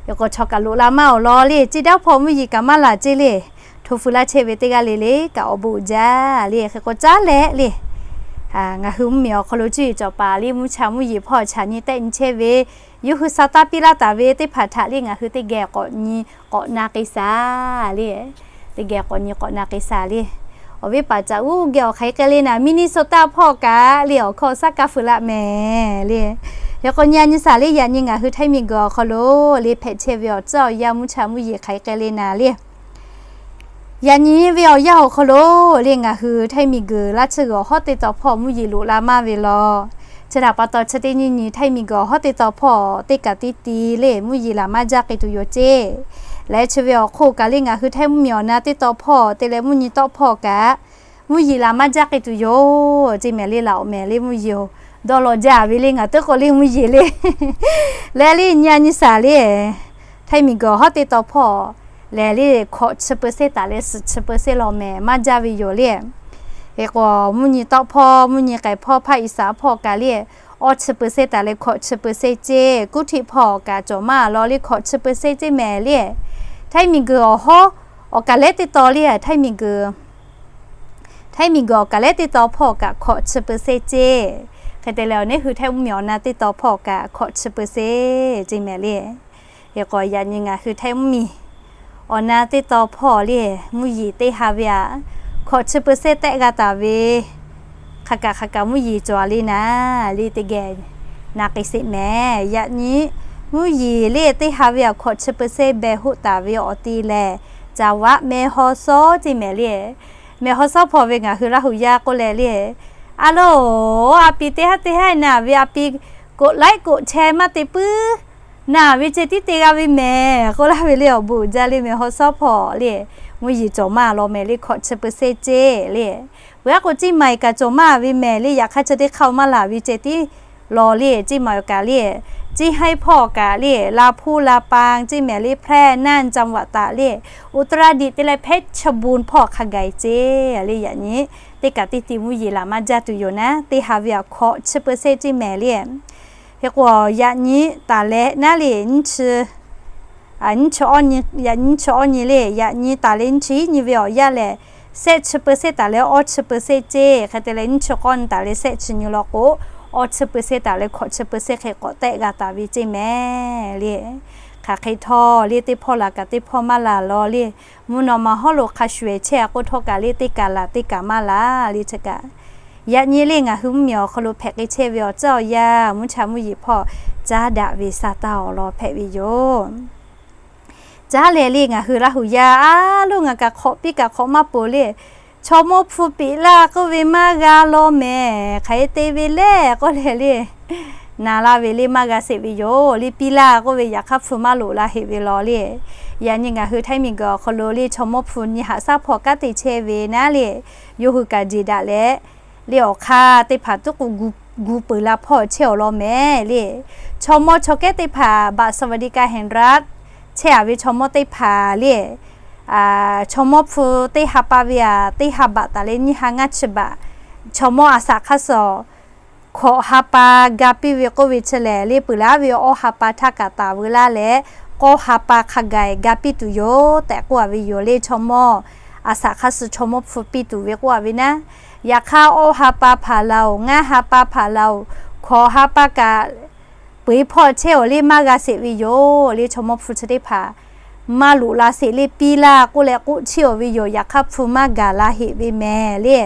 yaꞈ k'aw chaw kaꞈ loꞈ la maˇ awˬ lawn le, ceˇ daˇ hpawˇ mvuhˇ yeˬ kaꞈ maˇ laˬ ceˇ le. Hto feu laˇ chehˇ ve teˇ g'aˇ le le kaꞈ awˬ bon uiˍ jaˇ le, hk'e k'o caˉ leh le. Ngaˬ hui mvuhˇ miˬ awˬ hk'aw lo cuˇ yiˍ cawˬ paˍ le, mvuhˇ cha mvuhˇ yeˬ hpawˇ chaꞈ nyi tehˆ nyi chehˇ ve, yawˇ hui sa taˇ piˇ laˇ taˍ ve teˇ hpaˍ htaꞈ le ngaˬ hui teˇ geh k'awꞈ nyi k'awꞈ na k'ai shaˍ le. Teˇ geh k'awꞈ nyi k'awꞈ na k'ai shaˍ le. Awˬ viˉ paˍ caꞈ uˉ geh awˬ hk'aˬ hk'e k'ai le naˍ, Minnesota hpawˇ kaꞈ le awˬ hkawˇ shaˉ kaˇ feu laꞈ mehˍ le. Yaꞈ k'aw nyi a nyi shaˍ le, yaꞈ nyi ngaˬ hui Htaiˇ miˬ guiˬ awˬ hk'aw lo le hpehꞈ chehˇ ve awˬ tcuhˉ awˬ yanˇ mvuhˇ cha mvuhˇ yeˬ hk'aˬ hk'e k'ai le naˍ le. Yaꞈ nyi ve awˬ yanˇ awˬ hk'aw lo le ngaˬ hui Htaiˇ miˬ guiˬ laˇ chi g'uiˬ awˬ hawˉ teˇ taw hpawˇ mvuhˇ yeˬ loꞈ la maˇ ve law. Chi htaꞈ pa taw chi teˇ nyi nyi Htaiˇ miˬ guiˬ awˬ hawˉ teˇ taw hpawˇ teˇ kaꞈ teˇ ti le mvuhˇ yeˬ laˬ maˇ jaˇ k'ai tuˬ yoˬ ceˇ. Leh chi ve awˬ hk'oˆ kaꞈ le ngaˬ hui Htaiˇ mvuhˇ miˬ awˬ na teˇ taw hpawˇ te leh mvuhˇ nyi tawˆ hpawˇ kaꞈ mvuhˇ yeˬ laˬ maˇ jaˇ k'ai tuˬ yoˬ ceˇ mehˍ le, laˬ awˬ mehˍ le mvuhˇ yeˬ oˬ. Dawˇ law jaˇ ve le ngaˬ teˇ k'o le mvuhˇ yeˬ le. Leh le nyi a nyi shaˍ le, Htaiˇ miˬ guiˬ awˬ hawˉ teˇ taw hpawˇ lehˬ le hkawꞈ chi peu seˇ taˍ leh suhˍ chi peu seˇ law mehˍ maˇ jaˇ ve yoˬ le. Hk'e k'o mvuhˇ nyi tawˆ hpawˇ, mvuhˇ nyi k'ai hpawˇ, hpaˇ iˍ saˍ hpawˇ kaꞈ le awˇ chi peu seˇ taˍ leh hkawꞈ chi peu seˇ ceˇ, kuˉ htiˆ hpawˇ kaꞈ cawˬ maˇ law le hkawꞈ chi peu seˇ ceˇ mehˍ le. Htaiˇ miˬ guiˬ awˬ hawˉ awˬ kaˍ lehˉ teˇ taw le, Htaiˇ miˬ guiˬ Htaiˇ miˬ guiˬ awˬ kaˍ lehˉ teˇ taw hpawˇ kaꞈ hkawꞈ chi peu seˇ ceˇ. Hk'e te leh awˬ neˉ hui Htaiˇ mvuhˇ miˬ awˬ na teˇ taw hpawˇ kaꞈ hkawꞈ chi peu seˇ ceˇ mehˍ le. Hk'e k'o yaꞈ nyi ngaˬ hui Htaiˇ mvuhˇ miˬ Awˬ na teˇ taw hpawˇ le, mvuhˇ yeˬ teˇ ha ve aꞈ hkawꞈ chi เปอร์เซ็นต์ tehˆ g'a taˍ ve, hk'aˬ kaꞈ hk'aˬ kaꞈ mvuhˇ yeˬ cawˬ le naˍ, le teˇ geh na k'ai sheˍ mehˍ. Yaꞈ nyi mvuhˇ yeˬ le teˇ ha ve aꞈ hkawꞈ chi เปอร์เซ็นต์ beh hoˆ taˍ ve awˬ ti lehˬ, จังหวัดแม่ฮ่องสอน ceˇ mehˍ le. แม่ฮ่องสอน hpawˇ ve ngaˬ hui Laˇ huˍ yaˇ k'oˆ leh le, a loˬ, a pi teˇ haˉ teˇ haˉ naˍ ve a pi กดไลค์ กดแชร์ maˇ te puiˉ naˍ ve ceh tiˉ te g'a ve mehˍ k'oˆ laˇ ve le. Awˬ bon uiˍ jaˇ le, แม่ฮ่องสอน hpawˇ le, mvuhˇ yeˬ cawˬ maˇ law mehˍ le, hkawꞈ chi เปอร์เซ็นต์ ceˇ le. Peuˬ aˉ k'o Ciˇ Maˍ kaꞈ cawˬ maˇ ve mehˍ le, yaꞈ hk'aˇ chi teˇ hk'aˇ maˇ laˬ ve ceh tiˉ law le, Ciˇ Maˍ kaꞈ le. Ciˇ Haiˉ hpawˇ kaꞈ le, ลำพูน ลำปาง ceˇ mehˍ le, แพร่ น่าน จังหวัดตาก le, อุตรดิตถ์ te leh เพชรบูรณ์ hpawˇ hk'a gaˬ ceˇ le. Yaꞈ nyi teˇ kaꞈ teˇ ti mvuhˇ yeˬ laˬ maˇ jaˇ tuˬ yoˬ naˉ, teˇ ha ve aꞈ hkawꞈ chi เปอร์เซ็นต์ ceˇ mehˍ le. Hk'e k'o yaꞈ nyi taˍ leh naˉ le, nyiˇ chi, yaꞈ nyi chi awˇ nyi le, yaꞈ nyi taˍ leh nyiˇ chi hiˉ nyi ve awˬ yanˇ lehˬ, shehˆ chi เปอร์เซ็นต์ taˍ leh awˇ chi เปอร์เซ็นต์ ceˇ. Hk'e te leh nyiˇ chi k'awˇ nyi taˍ leh shehˆ chi nyi law k'o, awˇ chi เปอร์เซ็นต์ taˍ leh hkawꞈ chi เปอร์เซ็นต์ hk'e k'awꞈ tehˆ g'a taˍ ve ceˇ mehˍ le. Hk'aˬ hk'e htawˇ le, teˇ hpawˇ laˬ kaꞈ teˇ hpawˇ maˇ laˬ law le. Mvuhˇ naw ma hawˉ lo hk'a shuˍ ehˍ chehˇ a k'oˆ htawˇ kaꞈ le, teˇ kaꞈ laˬ teˇ kaꞈ maˇ laˬ le chi kaꞈ. Yaꞈ nyi le ngaˬ hui mvuhˇ miˬ awˬ hk'aw lo hpehꞈ k'ai chehˇ ve awˬ tcuhˉ awˬ yanˇ, mvuhˇ cha mvuhˇ yeˬ hpawˇ caˉ daꞈ ve sa taˇ awˬ lawn hpehꞈ ve yoˬ. Caˉ leh le ngaˬ hui Laˇ huˍ yaˇ a loˉ ngaˬ kaꞈ hk'awꞈ piˇ kaꞈ hk'awꞈ maˇ peuˬ le. Chaw mawˇ hpu piꞈ laˇ k'oˆ ve maˇ g'a law mehˍ, hk'aˬ hk'e te ve le k'oˆ leh le, na laˇ ve le maˇ g'a sheˍ ve yoˬ le. Piˇ laˇ k'oˆ ve yaꞈ hk'aˇ hpu maˇ loꞈ la heꞈ ve law le. Yaꞈ nyi ngaˬ hui Htaiˇ miˬguiˬ awˬ hk'aw lo le chaw mawˇ hpu nyi haꞈ shaˉ hpawˇ kanˉ te chehˇ ve naˉ le, yawˇ hui kaꞈ jeˬ daꞈ leh le awˬ hk'aˇ teˇ hpaˍ tuˉ k'o gu peuˬ la hpawˇ chehˇ awˬ lawn mehˍ le. Chaw mawˇ chaw kehˉ teˇ hpaˍ บัตรสวัสดิการแห่งรัฐ chehˇ a ve chaw mawˇ teˇ hpaˍ le, chaw mawˇ hpu teˇ ha pa ve aꞈ teˇ ha baꞈ taˍ leh nyiˇ ha ngaˇ chi baꞈ, chaw mawˇ a shaꞈ hk'aˇ suh hkawꞈ ha pa ga piˇ ve k'oˆ ve chi lehˬ le, peuˬ laˇ ve awˇ ha pa htaˇ kaꞈ taˍ veu laˇ leh, k'awˇ ha pa hk'a gaˬ ga piˇ tuˬ yoˬ tehꞈ k'oˆ a ve yoˬ le. Chaw mawˇ a shaꞈ hk'aˇ suh chaw mawˇ hpu piˇ tuˬ ve k'oˆ a ve naˉ, yaꞈ hk'aˇ awˇ ha pa hpaˍ laˬ oˬ, ngaˇ ha pa hpaˍ laˬ oˬ, hkawꞈ ha pa kaꞈ peu eˬ hpawˇ chehˇ awˬ le maˇ g'a sheˍ ve yoˬ le. Chaw mawˇ hpu chi teˇ hpaˍ maˇ loꞈ la sheˍ le, piˇ laˇ k'oˆ leh k'oˆ chehˇ awˬ ve yoˬ. Yaꞈ hk'aˇ hpu maˇ gaˬ la heꞈ ve mehˍ le.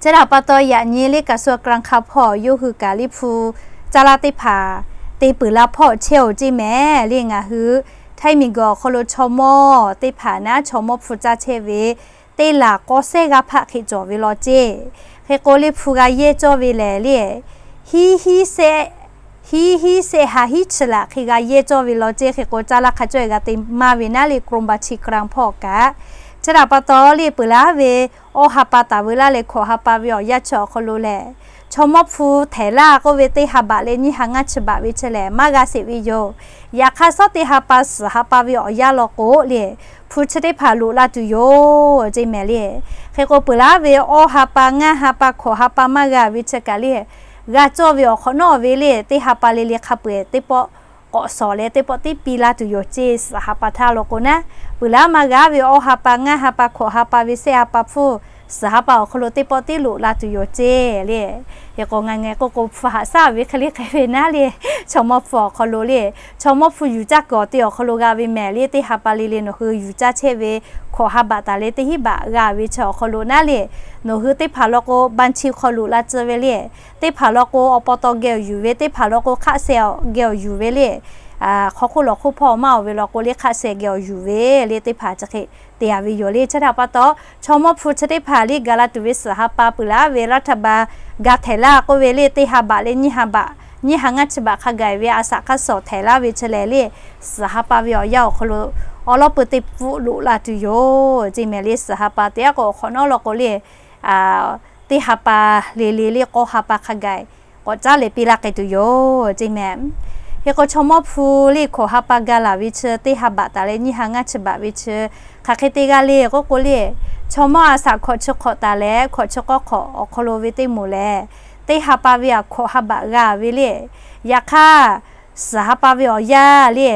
Chi htaꞈ pa taw yaꞈ nyi le kaꞈ shu a kra hk'a hpawˇ yawˇ hui kaꞈ le hpu caˇ laˇ teˇ hpaˍ te peuˬ la hpawˇ chehˇ oˬ ceˇ mehˍ le. Ngaˬ hui Htaiˇ miˬguiˬ awˬ hk'aw lo chaw mawˇ teˇ hpaˍ naˉ chaw mawˇ hpu caˇ chehˇ ve teˇ laˬ k'awˇ sehˉ g'aˇ hpaˆ hk'e cawˬ ve law ceˇ. Hk'e k'o le hpu g'a yehˇ cawˇ ve lehˬ le, hiˉ hiˉ shehˆ ha hiˉ chi laꞈ hk'e g'a yehˇ cawˇ ve law ceˇ. Hk'e k'o caˇ laˇ hk'a cawˇ e g'a te maˇ ve naˉ le กรมบัญชีกลาง hpawˇ kaꞈ. Chi htaꞈ pa taw le peuˬ laˇ ve awˇ ha pa taˍ veu laˇ leh hkawꞈ ha pa ve awˬ yanˇ chi awˬ hk'aw lo lehˬ, chaw mawˇ hpu htehˍ laˇ k'oˆ ve teˇ ha baꞈ leh nyiˇ ha ngaˇ chi baꞈ ve chi lehˬ maˇ g'a sheˍ ve yoˬ. Yaꞈ hk'aˇ shawˉ teˇ ha pa suhˍ ha pa ve awˬ yanˇ law k'o le, hpu chi teˇ hpaˍ loꞈ la tuˬ yoˬ ceˇ mehˍ le. Hk'e k'o peuˬ laˇ ve awˇ ha pa ngaˇ ha pa hkawꞈ ha pa maˇ g'a ve chi kaꞈ le, g'a cawˇ ve awˬ hk'awꞈ nawˉ ve le teˇ ha pa le le hk'a peu-eˬ teˇ pawˆ k'awꞈ shawˍ leh teˇ pawˆ tiˉ piˇ laˇ tuˬ yoˬ ceˇ. Suhˍ ha pa htaˇ law k'o naˉ, peuˬ laˇ maˇ g'a ve awˇ ha pa ngaˇ ha pa hkawꞈ ha pa ve shehˆ ha pa hpfuhˇ suhˍ ha pa awˬ hk'aw lo teˇ pawˆ tiˉ loꞈ la tuˬ yoˬ ceˇ le. Hk'e k'o ngaˬ ngeh k'oˆ k'o hpu haꞈ shaˉ ve hk'e le hk'e ve naˉ le, chaw mawˇ hpu awˬ hk'aw lo le, chaw mawˇ hpu yuˬ caˇ kuiˬ awˬ te awˬ hk'aw lo g'a ve mehˍ le. Teˇ ha pa le le nawˬ hui yuˬ caˇ chehˇ ve hkawꞈ ha baꞈ taˍ leh teˇ hinˉ baꞈ g'a ve chi awˬ hk'aw lo naˉ le, nawˬ hui teˇ hpaˍ law k'o บัญชี hk'aw loꞈ la tcuh ve le. Teˇ hpaˍ law k'o awˬ pa taw geh awˬ yuˬ ve, teˇ hpaˍ law k'o hk'aˆ sheh geh awˬ yuˬ ve le. Hk'aw hk'oˆ lawˬ hk'oˆ hpawˇ maˇ oˬ ve law k'o le hk'aˆ sheh geh awˬ yuˬ ve le. Teˇ hpaˍ chi hk'e te a ve yoˬ le. Chi htaꞈ pa taw chaw mawˇ hpu chi teˇ hpaˍ le gaˬ la tuˬ ve suhˍ ha pa peuˬ laˇ ve รัฐบาล ga htehˍ laˇ k'oˆ ve le teˇ ha baꞈ leh nyiˇ ha baꞈ, nyiˇ ha ngaˇ chi baꞈ hk'a gaˬ ve a shaꞈ hk'aˇ suhˍ htehˍ laˇ ve chi lehˬ le, suhˍ ha pa ve awˬ yanˇ awˬ hk'aw lo awˬ lawˉ peu teˇ pfuhˆ loꞈ la tuˬ yoˬ ceˇ mehˍ le. Suhˍ ha pa te aˉ k'o awˬ hk'awꞈ nawˉ law k'o le, teˇ ha pa le le le k'awˇ ha pa hk'a gaˬ k'awꞈ caˉ leh piˇ laˇ k'ai tuˬ yoˬ ceˇ mehˍ. Hk'e k'o chaw mawˇ hpu le hkawꞈ ha pa ga laˬ ve chi teˇ ha baꞈ taˍ leh nyiˇ ha ngaˇ chi baꞈ ve chi hk'aˬ hk'e te g'a le k'oˆ k'o le, chaw mawˇ a shaꞈ hkawꞈ chi hk'awꞈ taˍ leh hkawꞈ chi k'awˇ hk'awꞈ awˬ hk'aw lo ve teˇ moˍ lehˬ, teˇ ha pa ve aꞈ hkawꞈ ha baꞈ g'a ve le. Yaꞈ hk'aˇ suhˍ ha pa ve awˬ yanˇ le,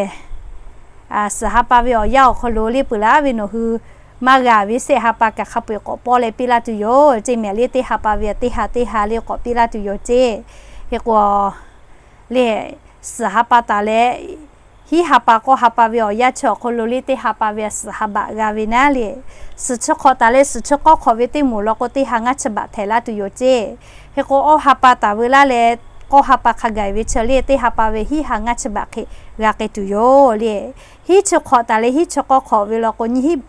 suhˍ ha pa ve awˬ yanˇ awˬ hk'aw lo le peuˬ laˇ ve nawˬ hui maˇ g'a ve shehˆ ha pa kaꞈ hk'a peu-eˬ k'awꞈ pawˇ leh piˇ laˇ tuˬ yoˬ ceˇ mehˍ le. Teˇ ha pa ve teˇ ha teˇ ha le k'awꞈ piˇ laˇ tuˬ yoˬ ceˇ. Hk'e k'o le, suhˍ ha pa taˍ leh hiˉ ha pa k'awˇ ha pa ve awˬ yanˇ chi awˬ hk'aw lo le teˇ ha pa ve suhˍ ha baꞈ g'a ve naˉ le. Suhˍ chi hk'awꞈ taˍ leh suhˍ chi k'awˇ hk'awꞈ ve teˇ moˍ law k'o teˇ ha ngaˇ chi baꞈ htehꞈ laˇ tuˬ yoˬ ceˇ. Hk'e k'o awˇ ha pa taˍ veu laˇ leh k'awˇ ha pa hk'a gaˬ ve chi le teˇ ha pa ve hiˉ ha ngaˇ chi baꞈ hk'e g'a k'ai tuˬ yoˬ le. Hiˉ chi hk'awꞈ taˍ leh hiˉ chi k'awˇ hk'awꞈ ve law k'o nyiˇ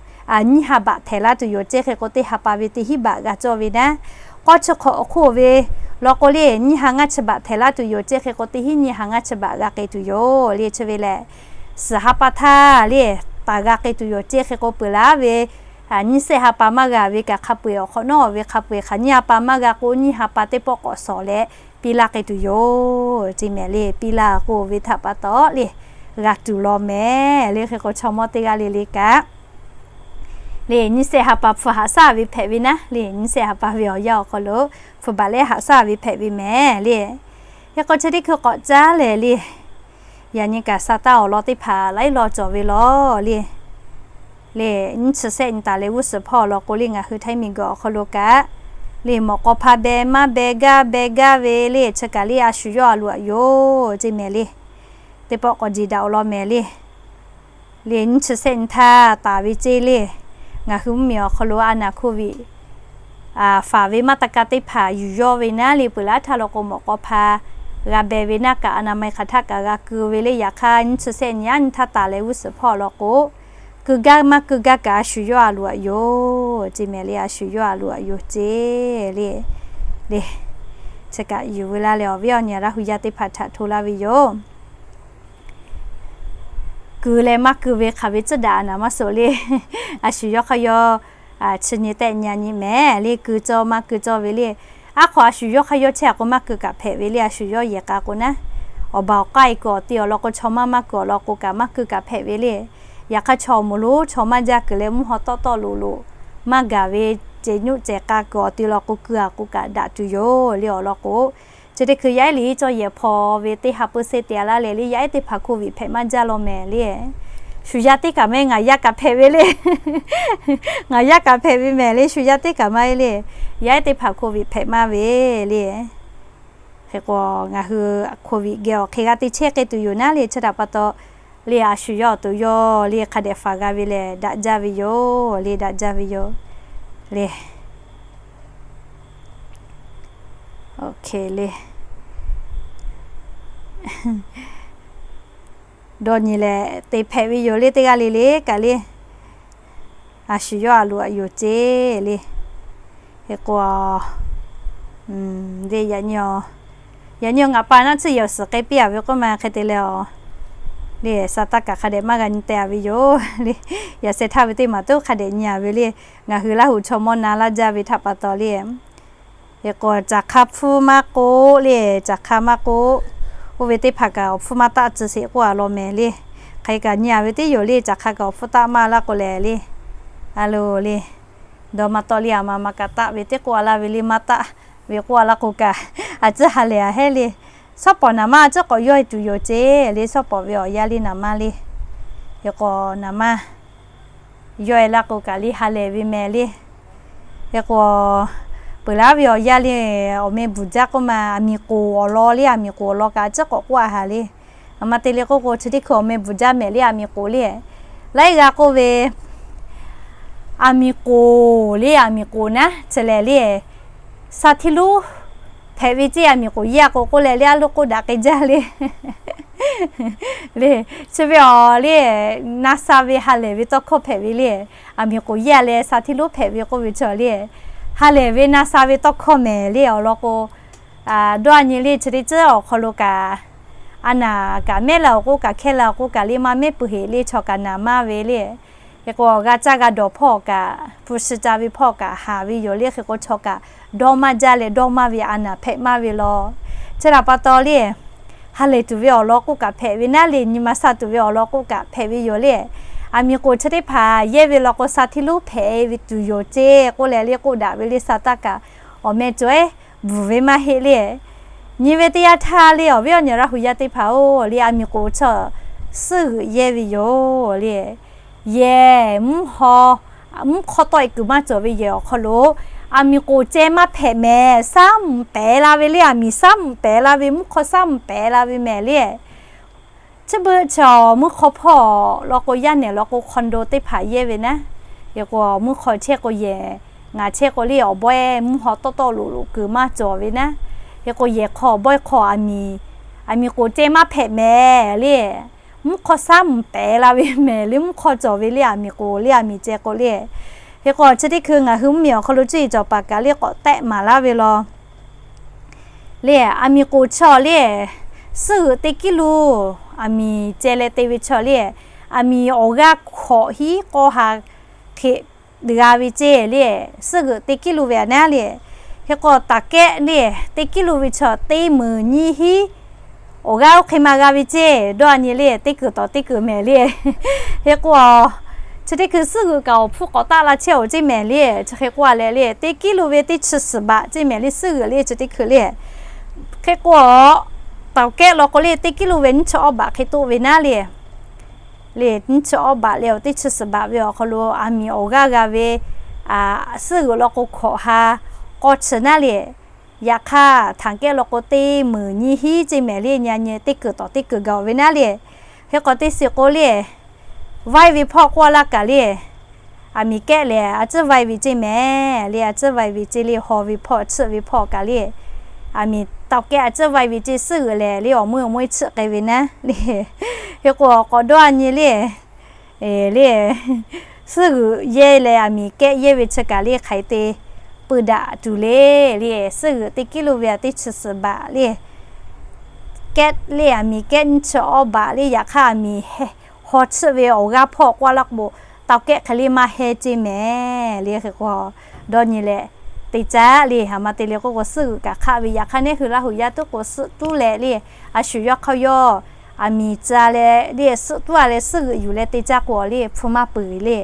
ha baꞈ htehꞈ laˇ tuˬ yoˬ ceˇ. Hk'e k'o teˇ ha pa ve teˇ hiˉ baꞈ g'a cawˇ ve naˉ. K'awˇ chi hk'awꞈ awˬ hk'oˆ ve law k'o le nyiˇ ha ngaˇ chi baꞈ htehꞈ laˇ tuˬ yoˬ ceˇ. Hk'e k'o teˇ hiˉ nyiˇ ha ngaˇ chi baꞈ g'a k'ai tuˬ yoˬ le. Chi ve lehˬ, suhˍ ha pa htaˇ le taˍ g'a k'ai tuˬ yoˬ ceˇ. Hk'e k'o peuˬ laˉ ve nyiˇ sehˆ ha pa maˇ g'a ve kaꞈ hk'a peu-eˬ awˬ hk'awꞈ nawˉ ve hk'a peu-eˬ hk'aˬ nyiˇ ha pa maˇ g'a k'o nyiˇ ha pa teˇ pawˆ k'awꞈ shawˍ leh piˇ laˇ k'ai tuˬ yoˬ ceˇ mehˍ le. Piˇ laˇ k'oˆ ve htaꞈ pa taw le g'a tuˬ law mehˍ le. Hk'e k'o chaw mawˇ teˇ g'aˇ le le kaꞈ le nyiˇ sehˆ ha pa hpu haꞈ shaˉ ve hpehꞈ ve naˉ le. Nyiˇ sehˆ ha pa ve awˬ yanˇ awˬ hk'aw lo hpu baˬ lehˉ haꞈ shaˉ ve hpehꞈ ve mehˍ le. Hk'e k'o chi teˇ hkui k'awꞈ caˉ lehˬ le, yaꞈ nyi kaꞈ Saˍtanˍ awˬ lawn teˇ hpaˍ laiˉ law cawˬ ve law le. Le nyiˇ chi sehˆ nyi taˍ leh g'uˇ suhˍ hpawˇ awˬ lawn k'o le ngaˬ hui Htaiˇ miˬguiˬ awˬ hk'aw lo kaꞈ le mawꞈ k'aw hpa beh maˇ beh gaˇ beh gaˇ ve le chi kaꞈ le a shu yawˇ a loꞈ aꞈ yoˬ ceˇ mehˍ le. Teˇ pawˆ k'awꞈ jeˬ daꞈ awˬ lawn mehˍ le. Le nyiˇ chi sehˆ nyi htaˇ taˍ ve ceˇ le. Ngaˬ hui mvuhˇmiˬ awˬ hk'aw lo a naˍ hkoˇ ve faˍ ve maˇ ta ka teˇ hpaˍ yuˬ yawˇ ve naˉ le peuˬ laˉ htaˇ law k'o mawꞈ k'aw hpa g'a beh ve naˉ kaꞈ a naˍ ma-e hk'aˬ htaˇ kaꞈ g'a keu ve le. Yaꞈ hk'aˇ nyiˇ chi sehˆ nyi aˉ nyi htaˇ taˍ leh g'uˇ suhˍ hpawˇ awˬ lawn k'o keu gaˇ maˇ keu gaˇ kaꞈ a shu yawˇ a loꞈ aꞈ yoˬ ceˇ mehˍ le. A shu yawˇ a loꞈ aꞈ yoˬ ceˇ le. Le chi kaꞈ yuˬ veu laˇ leh awˬ viˉ awˬ nyi Laˇ hu yaˇ teˇ hpaˍ htaꞈ hto laˇ ve yoˬ. Keu leh maˇ keu ve hk'aˬ ve tcuhˉ daꞈ a naˍ maˇ suh le. A shu yawˇ hk'a yaw chi nyi tehˆ nyi a nyi mehˍ le. Keu cawˇ maˇ keu cawˇ ve le. Aˉ hk'aw a shu yawˇ hk'a yaw chehˇ a k'o maˇ keu kaꞈ hpehꞈ ve le. A shu yawˇ yehˬ k'a k'o naˉ, awˬ baˬ awˬ k'aˇ e kuiˬ awˬ ti awˬ lawn k'o chaw maˇ maˇ keu awˬ lawn k'o kaꞈ maˇ keu kaꞈ hpehꞈ ve le. Yaꞈ hk'aˇ chaw moˍ lonˉ chaw maˇ jaˇ kuiˬ leh mvuhˇ haw tawˆ tawˆ loꞈ loꞈ maˇ gaˬ ve cehˬ nyoˆ cehˬ k'a kuiˬ awˬ ti lawn k'o keu a k'o kaꞈ daꞈ tuˬ yoˬ le. Awˬ lawn k'o chi teˇ hkui yaˇ ehˉ le cawˇ yehˬ hpaw ve teˇ ha pui se te a laˇ leh le yaˇ ehˉ teˇ hpaˍ hkoˇ viꞈ hpehꞈ maˇ jaˇ law mehˍ le. Shu yaˇ teˇ kaꞈ mehˍ ngaˬ yaˇ kaꞈ hpehꞈ ve le. Ngaˬ yaˇ kaꞈ hpehꞈ ve mehˍ le. Shu yaˇ teˇ kaꞈ maˇ heˆ le. Yaˇ ehˉ teˇ hpaˍ hkoˇ viꞈ hpehꞈ maˇ ve le. Hk'e k'o ngaˬ hui hkoˇ viꞈ geh awˬ hk'e g'a te chehˇ k'ai tuˬ yoˬ naˉ le. Chi htaꞈ pa taw le a shu yawˇ awˬ to yawˇ le hk'a dehꞈ faˍ g'a ve lehˬ daꞈ jaˇ ve yoˬ le. Daꞈ jaˇ ve yoˬ le. Oˇ hk'e le dawˇ nyi leh te hpehꞈ ve yoˬ le. Teˇ g'aˇ le le kaꞈ le a shu yawˇ a loꞈ aꞈ yoˬ ceˇ le. Hk'e k'o le yaꞈ nyi, yaꞈ nyi ngaˬ pa naˆ tcuhˇ yehˬ awˬ suhˍ k'ai piˇ a ve k'oˆ ma hk'e te leh a le Saˍtanˍ kaꞈ hk'a dehꞈ maˇ g'a nyi teh a ve yoˬ le. Yaꞈ sheh htaˇ ve teˇ maˬ tuˉ hk'a dehꞈ nyi a ve le. Ngaˬ hui Laˇ huˍ chaw mawˇ na laˇ jaˇ ve htaꞈ pa taw le hk'e k'o caˬ hk'a hpfuhˇ maˇ k'oˆ le, caˬ hk'a maˇ k'oˆ, oˇ ve teˇ hpaˍ kaꞈ awˬ hpfuhˇ maˇ taˆ tcuh sheˍ k'oˆ a law mehˍ le. Hk'e kaꞈ nyi a ve teˇ yoˬ le. Caˬ hk'a kaꞈ awˬ hpfuhˇ taˆ maˇ laˇ k'o lehˬ le, a lo le dawˇ maˇ tawˆ le. A ma ma kaꞈ taˆ ve teˇ k'oˆ a laˇ ve le. Maˇ taˆ ve k'oˆ a laˇ k'o kaꞈ a tcuhˉ ha lehˬ a hehˉ le. Shawˉ pawˍ naˍ manˇ a tcuhˉ k'awꞈ yawˇ e tuˬ yoˬ ceˇ le. Shawˉ pawˍ ve awˬ yanˇ le naˍ manˇ le. Hk'e k'o naˍ manˇ yawˇ e laˇ k'o kaꞈ le ha lehˬ ve mehˍ le. Hk'e k'o peuˬ laˉ ve awˬ yanˇ le awˬ meh bvuhˬ jaˇ k'oˆ ma, aˬ miˍ k'oˍ awˬ lawn le, aˬ miˍ k'oˍ awˬ lawn kaꞈ a tcuhˉ k'awꞈ k'oˆ a haˍ le. A ma te le k'oˆ k'o chi teˇ hkui awˬ meh bvuhˬ jaˇ mehˍ le. Aˬ miˍ k'oˍ le laiˉ g'aˇ k'oˆ ve, aˬ miˍ k'oˍ le, aˬ miˍ k'oˍ naˉ chi lehˬ le, sha htiˇ lonˉ hpehꞈ ve ceˇ. Aˬ miˍ k'oˍ yaˇ k'o k'oˆ leh le a loˉ k'oˆ daꞈ k'ai jaˇ le. Le chi ve awˬ le na sha ve ha lehˬ ve tawˇ hkawˇ hpehꞈ ve le. Aˬ miˍ k'oˍ yaˇ leh sha htiˇ lonˉ hpehꞈ ve k'oˆ ve chi le ha lehˬ ve na sha ve tawˇ hkawˇ mehˍ le. Awˬ lawn k'o dawˇ a nyi le chi teˇ ceuˬ awˬ hk'aw lo kaꞈ a naˍ kaꞈ mehˉ la awˬ k'oˆ kaꞈ hkehˇ la awˬ k'oˆ kaꞈ le maˇ mehˉ peuˬ heꞈ le. Chaw kaꞈ naˍ manˇ ve le. Hk'e k'o g'a caˇ g'a dawˬ hpawˇ kaꞈ hpu shi ca ve hpawˇ kaꞈ haˍ ve yoˬ le. Hk'e k'o chaw kaꞈ dawˇ maˇ jaˇ leh dawˇ maˇ ve a naˍ hpehꞈ maˇ ve law. Chi htaꞈ pa taw le ha lehˬ tuˬ ve awˬ lawn k'oˆ kaꞈ hpehꞈ ve naˉ le, nyi ma sha tuˬ ve awˬ lawn k'oˆ kaꞈ hpehꞈ ve yoˬ le. Aˬ miˍ k'oˍ chi teˇ hpaˍ yehˇ ve law k'o sha htiˇ lonˉ hpehꞈ ve tuˬ yoˬ ceˇ k'oˆ leh le k'oˆ daꞈ ve le. Saˍtanˍ kaꞈ awˬ meh cawˬ ehˉ bvuhˬ ve maˇ heˆ le. Nyi ve teˇ yanˇ htaˇ le awˬ viˉ awˬ nyi Laˇ huˍ yaˇ teˇ hpaˍ-oˬ le, aˬ miˍ k'oˍ chi suhˉ g'euꞈ yehˇ ve yoˬ le. Yehˬ mvuhˇ hk'aw tawˆ e kuiˬ maˇ cawˬ ve yehˬ awˬ hk'aw lo aˬ miˍ k'oˍ ceh maˇ hpehꞈ mehˍ. Saˉ mvuhˍ pehˍ la ve le. Aˬ miˍ saˉ mvuhˍ pehˍ la ve, mvuhˇ hk'aw saˉ mvuhˍ pehˍ la ve mehˍ le. Chi beuꞈ chaw mvuhˇ hk'aw hpawˇ law k'o, yaˇ nehˬ law k'o, condo teˇ hpaˍ yehˇ ve naˉ. Hk'e k'o, mvuhˇ hk'aw chehˇ k'o yehˬ, ngaˬ chehˇ k'o le, awˬ bawehˇ mvuhˇ haw tawˆ tawˆ loꞈ loꞈ kuiˬ maˇ cawˬ ve naˉ. Hk'e k'o, yehˬ hk'aw awˬ bawehˇ hk'aw aˬ miˍ, aˬ miˍ k'oˍ ceh maˇ hpehꞈ mehˍ le. Mvuhˇ hk'aw shaˉ mvuhˍ pehˍ la ve mehˍ le, mvuhˇ hk'aw cawˬ ve le, aˬ miˍ k'oˍ le, aˬ miˍ ceh k'o le. Hk'e k'o, chi teˇ hkui ngaˬ hui mvuhˇ miˬ awˬ hk'aw lo cuˇ yiˍ cawˬ paˍ kaꞈ le k'awꞈ tehˆ maˍ laˇ ve law le, aˬ miˍ k'oˍ chaw le, suhˉ g'euꞈ teˇ kiˉ luˬ, aˬ miˍ ceh leh te ve chaw le, aˬ miˍ awˬ g'aˇ hkawꞈ hiˉ k'aw ha hk'e g'a ve ceh le, suhˉ g'euꞈ teˇ kiˉ luˬ ve aꞈ naˉ le. Hk'e k'o, taˍ kehˆ le, teˇ kiˉ luˬ ve chaw teˇ meunˍ nyiˇ hiˉ awˬ g'aˇ oˇ hk'e ma g'a ve ceh, dawˇ a nyi le, teˇ kuiˬ tawˍ teˇ kuiˬ mehˍ le. Hk'e k'o, chi teˇ hkui suhˉ g'euꞈ kaꞈ awˬ hpfuhˇ k'awꞈ taˆ la chehˇ awˬ ceh mehˍ le. Chi hk'e k'o a leh le, teˇ kiˉ luˬ ve teˇ chi suhˍ baꞈ ceh mehˍ le, suhˉ g'euꞈ le chi teˇ hkui le. Hk'e k'o, taˍ kehˆ law k'o le, teˇ kiˉ luˬ ve nyiˇ chi awˇ baꞈ hk'e toˆ ve naˉ le. Le nyiˇ chi awˇ baꞈ leh awˬ teˇ chi suhˍ baꞈ ve awˬ hk'aw lo aˬ miˍ awˬ g'aˇ g'a ve, suhˉ g'euꞈ law k'o hkawꞈ ha k'aw chi naˉ le. Yaꞈ hk'aˇ, htaꞈ kehˉ law k'o teˇ meunˍ nyiˇ hiˉ ceh mehˍ le, nyi a nyi teˇ kuiˬ tawˍ teˇ kuiˬ gaˬ ve naˉ le. Hk'e k'o, teˇ shiˍ k'o le, vaiˇ ve hpawˇ k'oˆ laˇ kaꞈ le, aˬ miˍ kehˉ lehˬ a ciˉ vaiˇ ve ceh mehˍ le, a ciˉ vaiˇ ve ceh le, haw ve hpawˇ chiˆ ve hpawˇ kaꞈ le, aˬ miˍ taˍ kehˉ a ciˉ vaiˇ ve ceh suhˉ g'euꞈ lehˬ le, awˬ meuˇ awˬ meuˇ chiˆ k'ai ve naˉ le. Hk'e k'o, k'awꞈ dawˇ a nyi le, le, suhˉ g'euꞈ yehˇ leh aˬ miˍ kehˉ yehˇ ve chi kaꞈ le hk'aˬ hk'e te pui daꞈ tuˬ le. Le, suhˉ g'euꞈ teˇ kiˉ luˬ ve aꞈ teˇ chi suhˍ baꞈ le, kehˉ le aˬ miˍ kehˉ nyiˇ chi awˇ baꞈ le. Yaꞈ hk'aˇ, aˬ miˍ haw chiˆ ve awˬ g'aˇ hpawˇ k'oˆ laˇ k'o, taˍ kehˉ hk'e le maˇ heh ceh mehˍ le. Hk'e k'o, dawˇ nyi leh te caˇ le. Aˬ ma te le k'oˆ k'o, suhˉ g'euꞈ kaꞈ hk'aˆ ve, yaꞈ hk'aˇ neˇ hui Laˇ huˍ yaˇ tuˉ k'o suhˆ tuˉ leh le, a shu yawˇ hk'aˇ yawˇ aˬ miˍ ca leh le, suhˆ tuˉ a leh suhˉ g'euꞈ yuˬ leh te caˇ k'o le, hpu maˇ peuˬ ve le.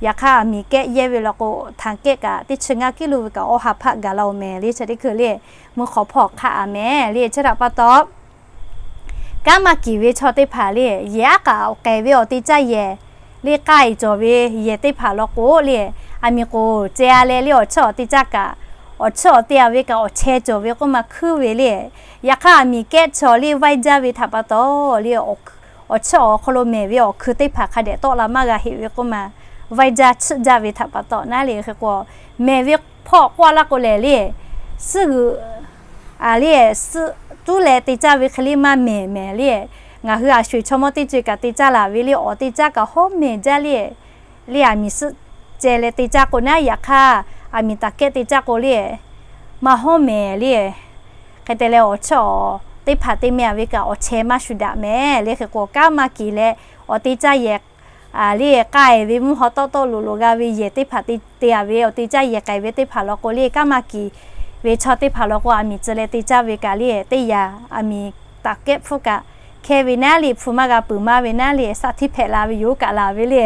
Yaꞈ hk'aˇ, aˬ miˍ kehˉ yehˇ ve law k'o, htaꞈ kehˉ kaꞈ teˇ chi ngaˇ kiˉ luˬ ve kaꞈ awˇ ha hpaˆ gaˬ la oˬ mehˍ le. Chi teˇ hkui le, mvuhˇ hk'aw hpawˇ hk'aˆ a mehˍ le. Chi htaꞈ pa taw, kanˉ maˇ kiˍ ve chaw teˇ hpaˍ le, yehˬ aˉ k'aꞈ awˬ k'ehˬ ve awˬ te caˇ yehˬ le, k'ai cawˬ ve yehˬ teˇ hpaˍ law k'o le, aˬ miˍ k'oˍ ceh a leh le, awˬ chiˇ awˬ te caˇ kaꞈ, awˬ chiˇ awˬ te a ve kaꞈ awˬ cheh cawˬ ve k'oˆ ma hkuiˉ ve le. Yaꞈ hk'aˇ, aˬ miˍ kehˉ chaw le vaiˇ jaˇ ve htaꞈ pa taw le, awˬ chiˇ awˬ hk'aw lo mehˍ ve awˬ hkui teˇ hpaˍ hk'a dehꞈ tawˆ la maˇ g'a heˆ ve k'oˆ ma, vaiˇ jaˇ chiˇ jaˇ ve htaꞈ pa taw naˉ le. Hk'e k'o, mehˍ ve hpawˇ k'oˆ laˇ k'o lehˬ le, suhˉ g'euꞈ a le, suhˆ tuˉ leh te caˇ ve hk'e le maˇ mehˍ mehˍ le. Ngaˬ hui a sho-eˬ chaw mawˇ teˇ co-e kaꞈ te caˇ laˬ ve le, awˬ te caˇ kaꞈ hawˉ mehˍ jaˇ le. Le aˬ miˍ suhˆ ceh leh te caˇ k'o naˉ, yaꞈ hk'aˇ aˬ miˍ taˍ kehˉ te caˇ k'o le, maˇ hawˉ mehˍ le. Hk'e te leh awˬ chiˇ awˬ teˇ hpaˍ te meh a ve kaꞈ awˬ cheh maˇ shu daꞈ mehˍ le. Hk'e k'o, kanˉ maˇ kiˍ leh awˬ te caˇ yehˬ le, k'ai ve mvuhˇ haw tawˆ tawˆ loꞈ loꞈ g'a ve yehˬ teˇ hpaˍ te te a ve, awˬ te caˇ yehˬ k'ai ve teˇ hpaˍ law k'o le, kanˉ maˇ kiˍ ve chaw teˇ hpaˍ law k'o, aˬ miˍ tcuh leh te caˇ ve kaꞈ le, teˇ yanˇ aˬ miˍ taˍ kehˉ hpfuhˇ kaꞈ hkehˇ ve naˉ le, hpu maˇ g'a peuˬ maˇ ve naˉ le, saˍ htiˇ hpehꞈ la ve yoˬ kaꞈ laˬ ve le.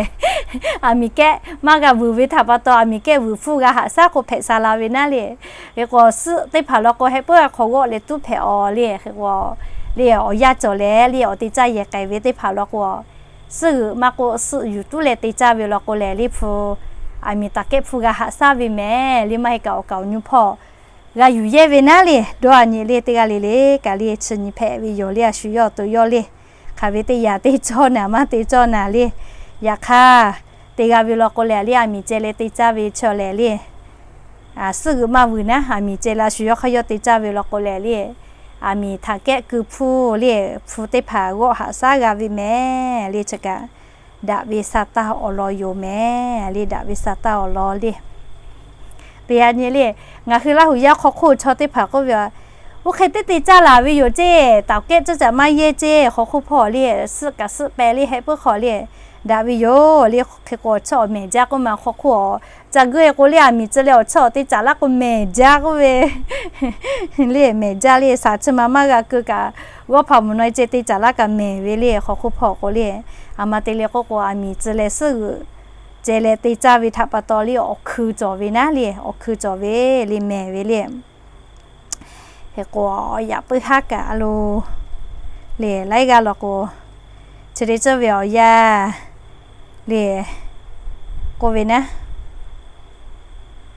Aˬ miˍ kehˉ maˇ g'a vuiˬ ve htaꞈ pa taw, aˬ miˍ kehˉ vuiˬ hpfuhˇ g'a haꞈ shaˉ k'o hpehꞈ sha la ve naˉ le. Hk'e k'o, suhˆ teˇ hpaˍ law k'o, heh puiˉ a hk'aw g'awˆ leh tuˉ hpehꞈ aw le. Hk'e k'o, le awˬ yanˇ cawˬ leh le, awˬ te caˇ yehˬ k'ai ve teˇ hpaˍ law k'o, suhˉ g'euꞈ maˇ k'oˆ, suhˆ yuˬ tuˉ leh te caˇ ve law k'o lehˬ le, hpu aˬ miˍ taˍ kehˉ hpfuhˇ g'a haꞈ shaˉ ve mehˍ le. Maˇ heˆ kaꞈ, awˬ kaˍ awˬ nyi hpawˇ g'a yuˬ yehˇ ve naˉ le. Dawˇ a nyi le, teˇ g'aˇ le le kaꞈ le, chi nyi hpehꞈ ve yoˬ le. A shu yawˇ awˬ to yawˇ le, hk'aˬ ve teˇ yanˇ te cawˇ naˍ maˇ te cawˇ naˍ le. Yaꞈ hk'aˇ, te g'a ve law k'o lehˬ le, aˬ miˍ ceh leh te caˇ ve chaw lehˬ le, suhˉ g'euꞈ maˇ vuiˬ naˉ, aˬ miˍ ceh leh a shu yawˇ hk'aˇ yawˇ te caˇ ve law k'o lehˬ le, aˬ miˍ htaꞈ kehˉ keu hpfuhˇ le, hpu teˇ hpaˍ g'awˆ haꞈ shaˉ g'a ve mehˍ le. Chi kaꞈ daꞈ ve sa taˇ awˬ lawn yoˬ mehˍ le. Daꞈ ve sa taˇ awˬ lawn le. Teˇ yanˇ nyi le, ngaˬ hui Laˇ huˍ yaˇ hk'aw hk'oˆ chaw teˇ hpaˍ k'oˆ ve, oˇ hk'e teˇ te caˇ laˬ ve yoˬ ceˇ, taˍ kehˉ ceuˇ caꞈ maˇ yehˇ ceˇ, hk'aw hk'oˆ hpawˇ le, suhˆ kaꞈ suhˆ peh le, heh puiˉ hk'aw le, daꞈ ve yoˬ le. Hk'e k'o, awˬ chiˇ awˬ mehˍ jaˇ k'oˆ ma hk'aw hk'oˆ a, ca geuˆ e k'o le, aˬ miˍ tcuh leh awˬ chiˇ awˬ te caˍ laˇ k'o mehˍ jaˇ k'oˆ ve le. Mehˍ jaˇ le, shaˍ chi ma maˇ g'a keu kaꞈ, g'awˇ hpaˍ mvuhˬ naw e ceh te caˍ laˇ kaꞈ mehˍ ve le. Hk'aw hk'oˆ hpawˇ k'o le, aˬ ma te le k'oˆ k'o, aˬ miˍ tcuh leh suhˉ g'euꞈ ceh leh te caˇ ve htaꞈ pa taw le, awˬ hkui cawˬ ve naˉ le, awˬ hkui cawˬ ve le, mehˍ ve le. Hk'e k'o, yaꞈ puiˉ haˉ kaꞈ a lo le, laiˉ g'aˇ law k'o, chi te tcuhˇ ve awˬ yanˇ le k'oˆ ve naˉ,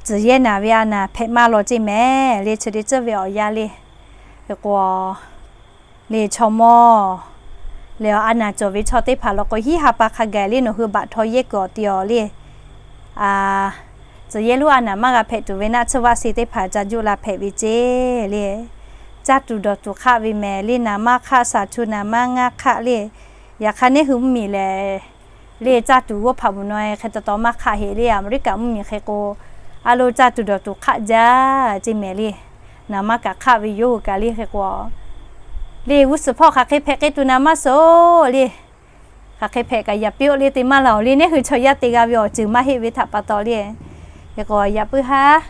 tcuhˬ yehˇ naˍ ve a naˍ hpehꞈ maˇ law ceˇ mehˍ le. Chi te tcuhˇ ve awˬ yanˇ le, hk'e k'o, le chaw mawˇ Leh a naˍ cawˬ ve chaw teˇ hpaˍ law k'o, hiˉ ha pa hk'a gaˬ le nawˬ hui baꞈ htaw yehˇ kuiˬ awˬ te awˬ le. Tcuh yehˇ lonˉ a naˍ maˇ g'a hpehꞈ tuˬ ve naˆ tsuhˇ vaˆ se teˇ hpaˍ ca juˆ la hpehꞈ ve ceˇ le. Caˇ tuˬ dawˬ tuˬ hk'aˆ ve mehˍ le, naˍ maˇ hk'aˆ, shaˍ chu naˍ maˇ ngaˇ hk'aˆ le. Yaꞈ hk'aˇ neˇ hui mvuhˇmiˬ lehˬ le, caˇ tuˬ g'awˇ hpaꞈ mvuhˬ naw e hk'e taw taw maˇ hk'aˆ heꞈ le. Aˍmeˍriˆkaꞈ mvuhˇmiˬ hk'e k'o, a lo caˇ tuˬ dawˬ tuˬ hk'aˆ jaˇ ceˇ mehˍ le. Naˍ maˇ kaꞈ hk'aˆ ve yoˬ kaꞈ le hk'e k'o, le g'uˇ suhˍ hpawˇ hk'aˬ hk'e hpehꞈ k'ai tuˬ naˍ maˇ suh le. Hk'aˬ hk'e hpehꞈ kaꞈ yaꞈ piˇ-oˆ le te maˇ laˬ-oˬ le, neˇ hui chaw yaˇ te g'a ve awˬ ceuˬ maˇ heˆ ve htaꞈ pa taw le. Hk'e k'o yaꞈ puiˉ haˉ,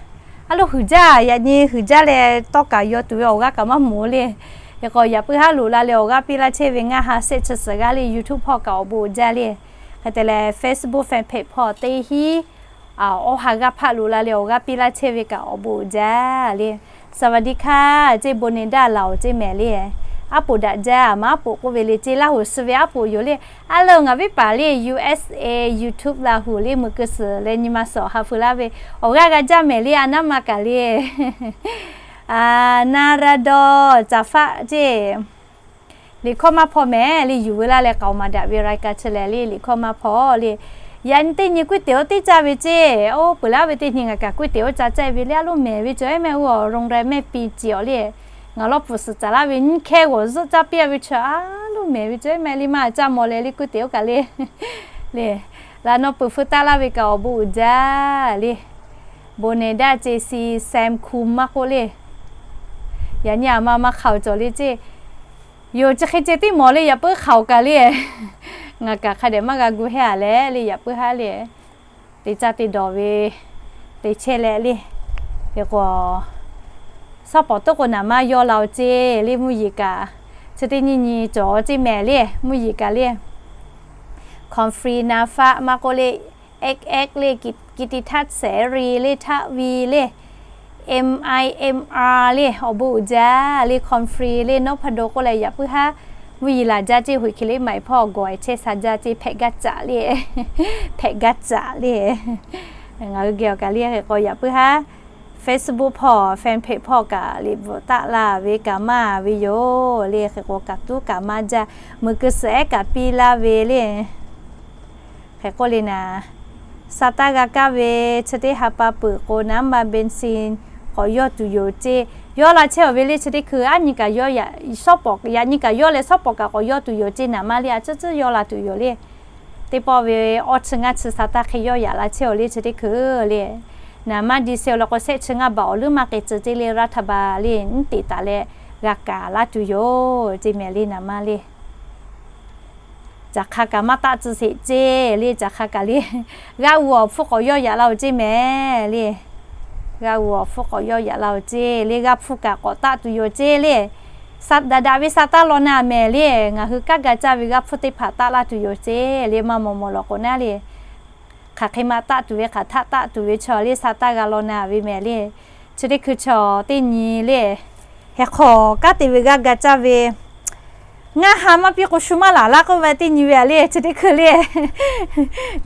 a lo huiˍ jaˇ, yaꞈ nyi huiˍ jaˇ leh tawˇ kaꞈ yaw tuˬ ve awˬ g'aˇ kaꞈ maˇ mawˬ le. Hk'e k'o yaꞈ puiˉ haˉ loꞈ la leh awˬ g'aˇ piˇ laˇ chehˇ ve ngaˇ ha shehˆ chi suhˍ g'aˇ le YouTube hpawˇ kaꞈ awˬ bon uiˍ jaˇ le. Hk'e te leh Facebook fan page hpawˇ teˇ hinˉ awˬ ha g'aˇ hpaˆ loꞈ la leh awˬ g'aˇ piˇ laˇ chehˇ ve kaꞈ awˬ bon uiˍ jaˇ le. สวัสดีค่ะ ceˇ bon ne daˇ laˬ-oˬ ceˇ mehˍ le. Aˉ poꞈ daꞈ jaˇ, aˬ ma aˉ poꞈ k'oˆ ve le ceˇ, Laˇ huˍ suh ve aˉ poꞈ yoˬ le. A lo ngaˬ viˉ paˍ le USA YouTube Laˇ huˍ le meuꞈ keu suhˍ leh nyi ma suhˍ ha feu laˇ ve awˬ g'aˇ g'a jaˇ mehˍ le, a naˉ ma kaꞈ le. Naˍ raˍ dawˬ caˍ faˆ ceˇ. Liꞈ hkawˇ maˇ hpaw mehˍ le, yuˬ veu laˇ leh k'aoˍ maˍ daꞈ ve รายการ chi lehˬ le, liꞈ hkawˇ maˇ hpaw le. Yaꞈ nyi teˇ nyi ก๋วยเตี๋ยว oˇ teˇ caˇ ve ceˇ. Oˇ peuˬ laˇ ve teˇ nyi ngaˬ kaꞈ ก๋วยเตี๋ยว oˇ caˇ caˇ ve le, a lo mehˍ ve cawˬ ehˉ mehˆ g'uˇ awˬ โรงแรม mehˆ piˇ ceˇ awˬ le. Ngaˬ lawˇ pfuhˍ suhˍ caˍ laˇ ve nyiˇ hkehˇ g'awˬ zuhˆ caˇ piˇ a ve chaw a lo mehˍ ve cawˬ ehˉ mehˆ le, maˇ caˇ mawˬ leh le ก๋วยเตี๋ยว kaꞈ le. Le, laꞈ naw peuˬ feu taˆ laˇ ve kaꞈ awˬ bon uiˍ jaˇ le. Bon ne daˇ ceˇ si Sam Khum maˇ k'oˆ le. Yaꞈ nyi aˬ ma maˇ hk'aoˍ cawˬ le ceˇ. Yoˬ chi hk'e ceh tiˉ mawˬ le, yaꞈ puiˉ hk'aoˍ kaꞈ le. Ngaˬ kaꞈ hk'a dehꞈ maˇ g'a gu hehˇ a leh le, yaꞈ puiˉ haˉ le. Te caˇ te dawˬ ve te chehˇ leh le. Hk'e k'o, shawˉ pawˍ toˉ k'o naˍ maˇ yawˇ la-oˬ ceˇ le, mvuhˇ yeˬ kaꞈ. Chi teˇ nyi nyi cawˬ ceˇ mehˍ le, mvuhˇ yeˬ kaꞈ le. Comfrey Naˍ faˆ maˇ k'oˆ le, X X le, กิตติทัศน์ เสรี le, Htaˆ vi le, M I M R le, awˬ bon uiˍ jaˇ le, Comfrey le, Nawˉ hpa do k'oˆ leh yaꞈ puiˉ haˉ mvuhˇ yeˬ laˬ jaˇ ceˇ, hoꞈ hki le maˍ e hpawˇ gawˬ e chehˇ sha jaˇ ceˇ, hpehꞈ gaˇ caꞈ le. Hpehꞈ gaˇ caꞈ le. Ngaˬ hui geh awˬ kaꞈ le hk'e k'o yaꞈ puiˉ haˉ Facebook hpawˇ fan page hpawˇ kaꞈ liꞈ bvuhꞈ taˆ la ve kaꞈ maˇ ve yoˬ le, hk'e k'o kaꞈ tuˉ kaꞈ maˇ jaˇ, meuꞈ keu suhˍ ehˉ kaꞈ piˇ laˇ ve le. Hk'e k'oˆ le naˍ, sa taˇ g'a kaˇ ve chi teˇ ha pa peuˬ k'o naˍ ma เบนซิน k'awꞈ yawˇ tuˬ yoˬ ceˇ. Yawˇ la chehˇ awˬ ve le chi teˇ hkui a nyi kaꞈ yawˇ yaꞈ, shawˉ pawˍ yaꞈ nyi kaꞈ yawˇ leh shawˉ pawˍ kaꞈ k'awꞈ yawˇ tuˬ yoˬ ceˇ, naˍ ma le a ciˉ ciˉ yawˇ la tuˬ yoˬ le. Teˇ pawˆ ve awˇ chi ngaˇ chi sa taˇ hk'e yawˇ yaꞈ la chehˇ awˬ le chi teˇ hkui le. Naˍ ma ดีเซล la k'o shehˆ chi ngaˇ baꞈ awˬ leuˉ maˇ k'ai tcuh ceˇ le, รัฐบาล le nyiˉ teꞈ taˍ leh g'a kaˍ laˇ tuˬ yoˬ ceˇ mehˍ le naˍ ma le. Caˬ hk'a kaꞈ maˇ taˆ tcuh sheˍ ceˇ le, caˬ hk'a kaꞈ le. G'aˇ u awˬ hpfuhˇ k'awꞈ yawˇ yaꞈ la-oˬ ceˇ mehˍ le. G'aˇ u awˬ hpfuhˇ k'awꞈ yawˇ yaꞈ la-oˬ ceˇ le, g'aˇ hpfuhˇ kaꞈ k'awꞈ taˆ tuˬ yoˬ ceˇ le. Daꞈ daꞈ ve sa taˇ law na mehˍ le, ngaˬ hui kanˉ ga caˇ ve g'aˇ hpfuhˇ teˇ hpaˍ taˆ laˇ tuˬ yoˬ ceˇ le, maˇ mawˬ mawˬ lawˬ k'o naˉ le. Hk'aˬ hk'e maˇ taˆ tuˬ ve hk'aˬ htaˆ taˆ tuˬ ve chaw le sa taˇ g'a law na ve mehˍ le. Chi teˇ hkui chaw teˇ nyi le, heh hk'awꞈ kanˉ te ve g'aˇ ga caˇ ve, ngaˇ ha maˇ piˇ k'o shu maˇ laˬ laˇ k'oˆ ve teˇ nyi ve a le, chi teˇ hkui le.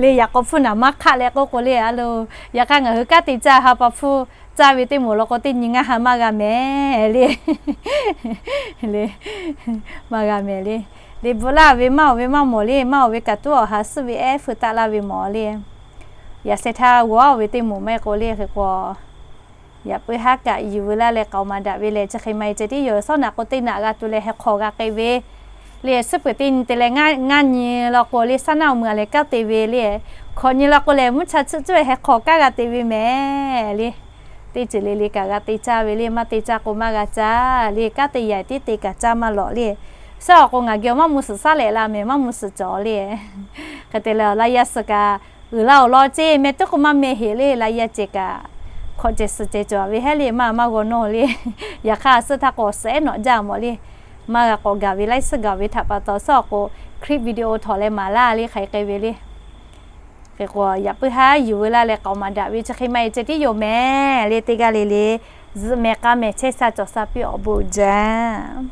Le yaꞈ k'aw hpfuhˇ naˍ maˇ hk'aˆ leh k'oˆ k'o le a lo, yaꞈ hk'aˇ ngaˬ hui kanˉ te caˇ ha pa hpfuhˇ caˇ ve teˇ moˍ law k'o teˇ nyi ngaˇ ha maˇ g'a mehˍ le. Le, maˇ g'a mehˍ le. Liꞈ bvuhꞈ laˇ ve maˇ oˬ ve maˇ mawˬ le, maˇ oˬ ve kaꞈ tuˉ awˬ ha suhˉ ve ehˉ feu taˆ laˇ ve mawˬ le. Yaꞈ sheh htaˇ g'awˇ oˬ ve teˇ moˍ maˇ heˆ k'o le hk'e k'o, yaꞈ puiˉ haˉ kaꞈ yuˬ veu laˇ leh k'aoˍ maˍ daꞈ ve lehˬ chi hk'e maˇ heˆ ceh tiˉ yoˬ. Suhˉ naꞈ k'o teˇ naꞈ g'a tuˬ leh heh hk'awꞈ g'a k'ai ve le. Suhˉ peuˬ teˇ nyi te leh ngaˇ nyi law k'o le saˉ naˇ awˬ meuˍ a leh kanˉ te ve le. Hkawꞈ nyi law k'o lehˬ mvuhˇ cha tsuhˆ tcuhˆ heh hk'awꞈ kanˉ g'a te ve mehˍ le. Teˇ ceuˬ le le kaꞈ g'a te caˇ ve le, maˇ te caˇ k'o maˇ g'a caˇ le. Kanˉ te yaꞈ tiˉ te kaꞈ caˇ maˇ lawꞈ le. Suhˉ awˬ k'o ngaˬ geh maˇ mvuh suhˍ saˉ lehꞈ la mehˍ, maˇ mvuh suhˍ cawˬ le. Hk'e te leh awˬ laˇ yaˇ suhˍ kaꞈ uiˍ laˇ awˬ lawn ceˇ meh tuˉ k'o maˇ meh heˍ le, laˇ yaˇ ceh kaꞈ hkawꞈ ceh suhˍ ceh cawˬ ve hehˉ le, maˇ maˇ g'aw nawˇ le. Yaꞈ hk'aˇ suhˉ htaˇ k'o awˬ suhˍ ehˉ nawꞈ jaˇ mawˬ le. Maˇ g'a k'awꞈ gaˬ ve laiˉ suhˉ gaˬ ve htaꞈ pa taw suhˉ awˬ k'o clip video htawnˍ leh maˍ laˇ le hk'aˬ hk'e k'ai ve le. Hk'e k'o yaꞈ puiˉ haˉ yuˬ veu laˇ leh k'aoˍ maˍ daꞈ ve chi hk'e maˇ heˆ ceh tiˉ yoˬ mehˍ le. Teˇ g'aˇ le le zuhꞈ mehˍ k'a mehˍ chehˇ sha cawˬ sha piˇ awˬ bon jaˇ.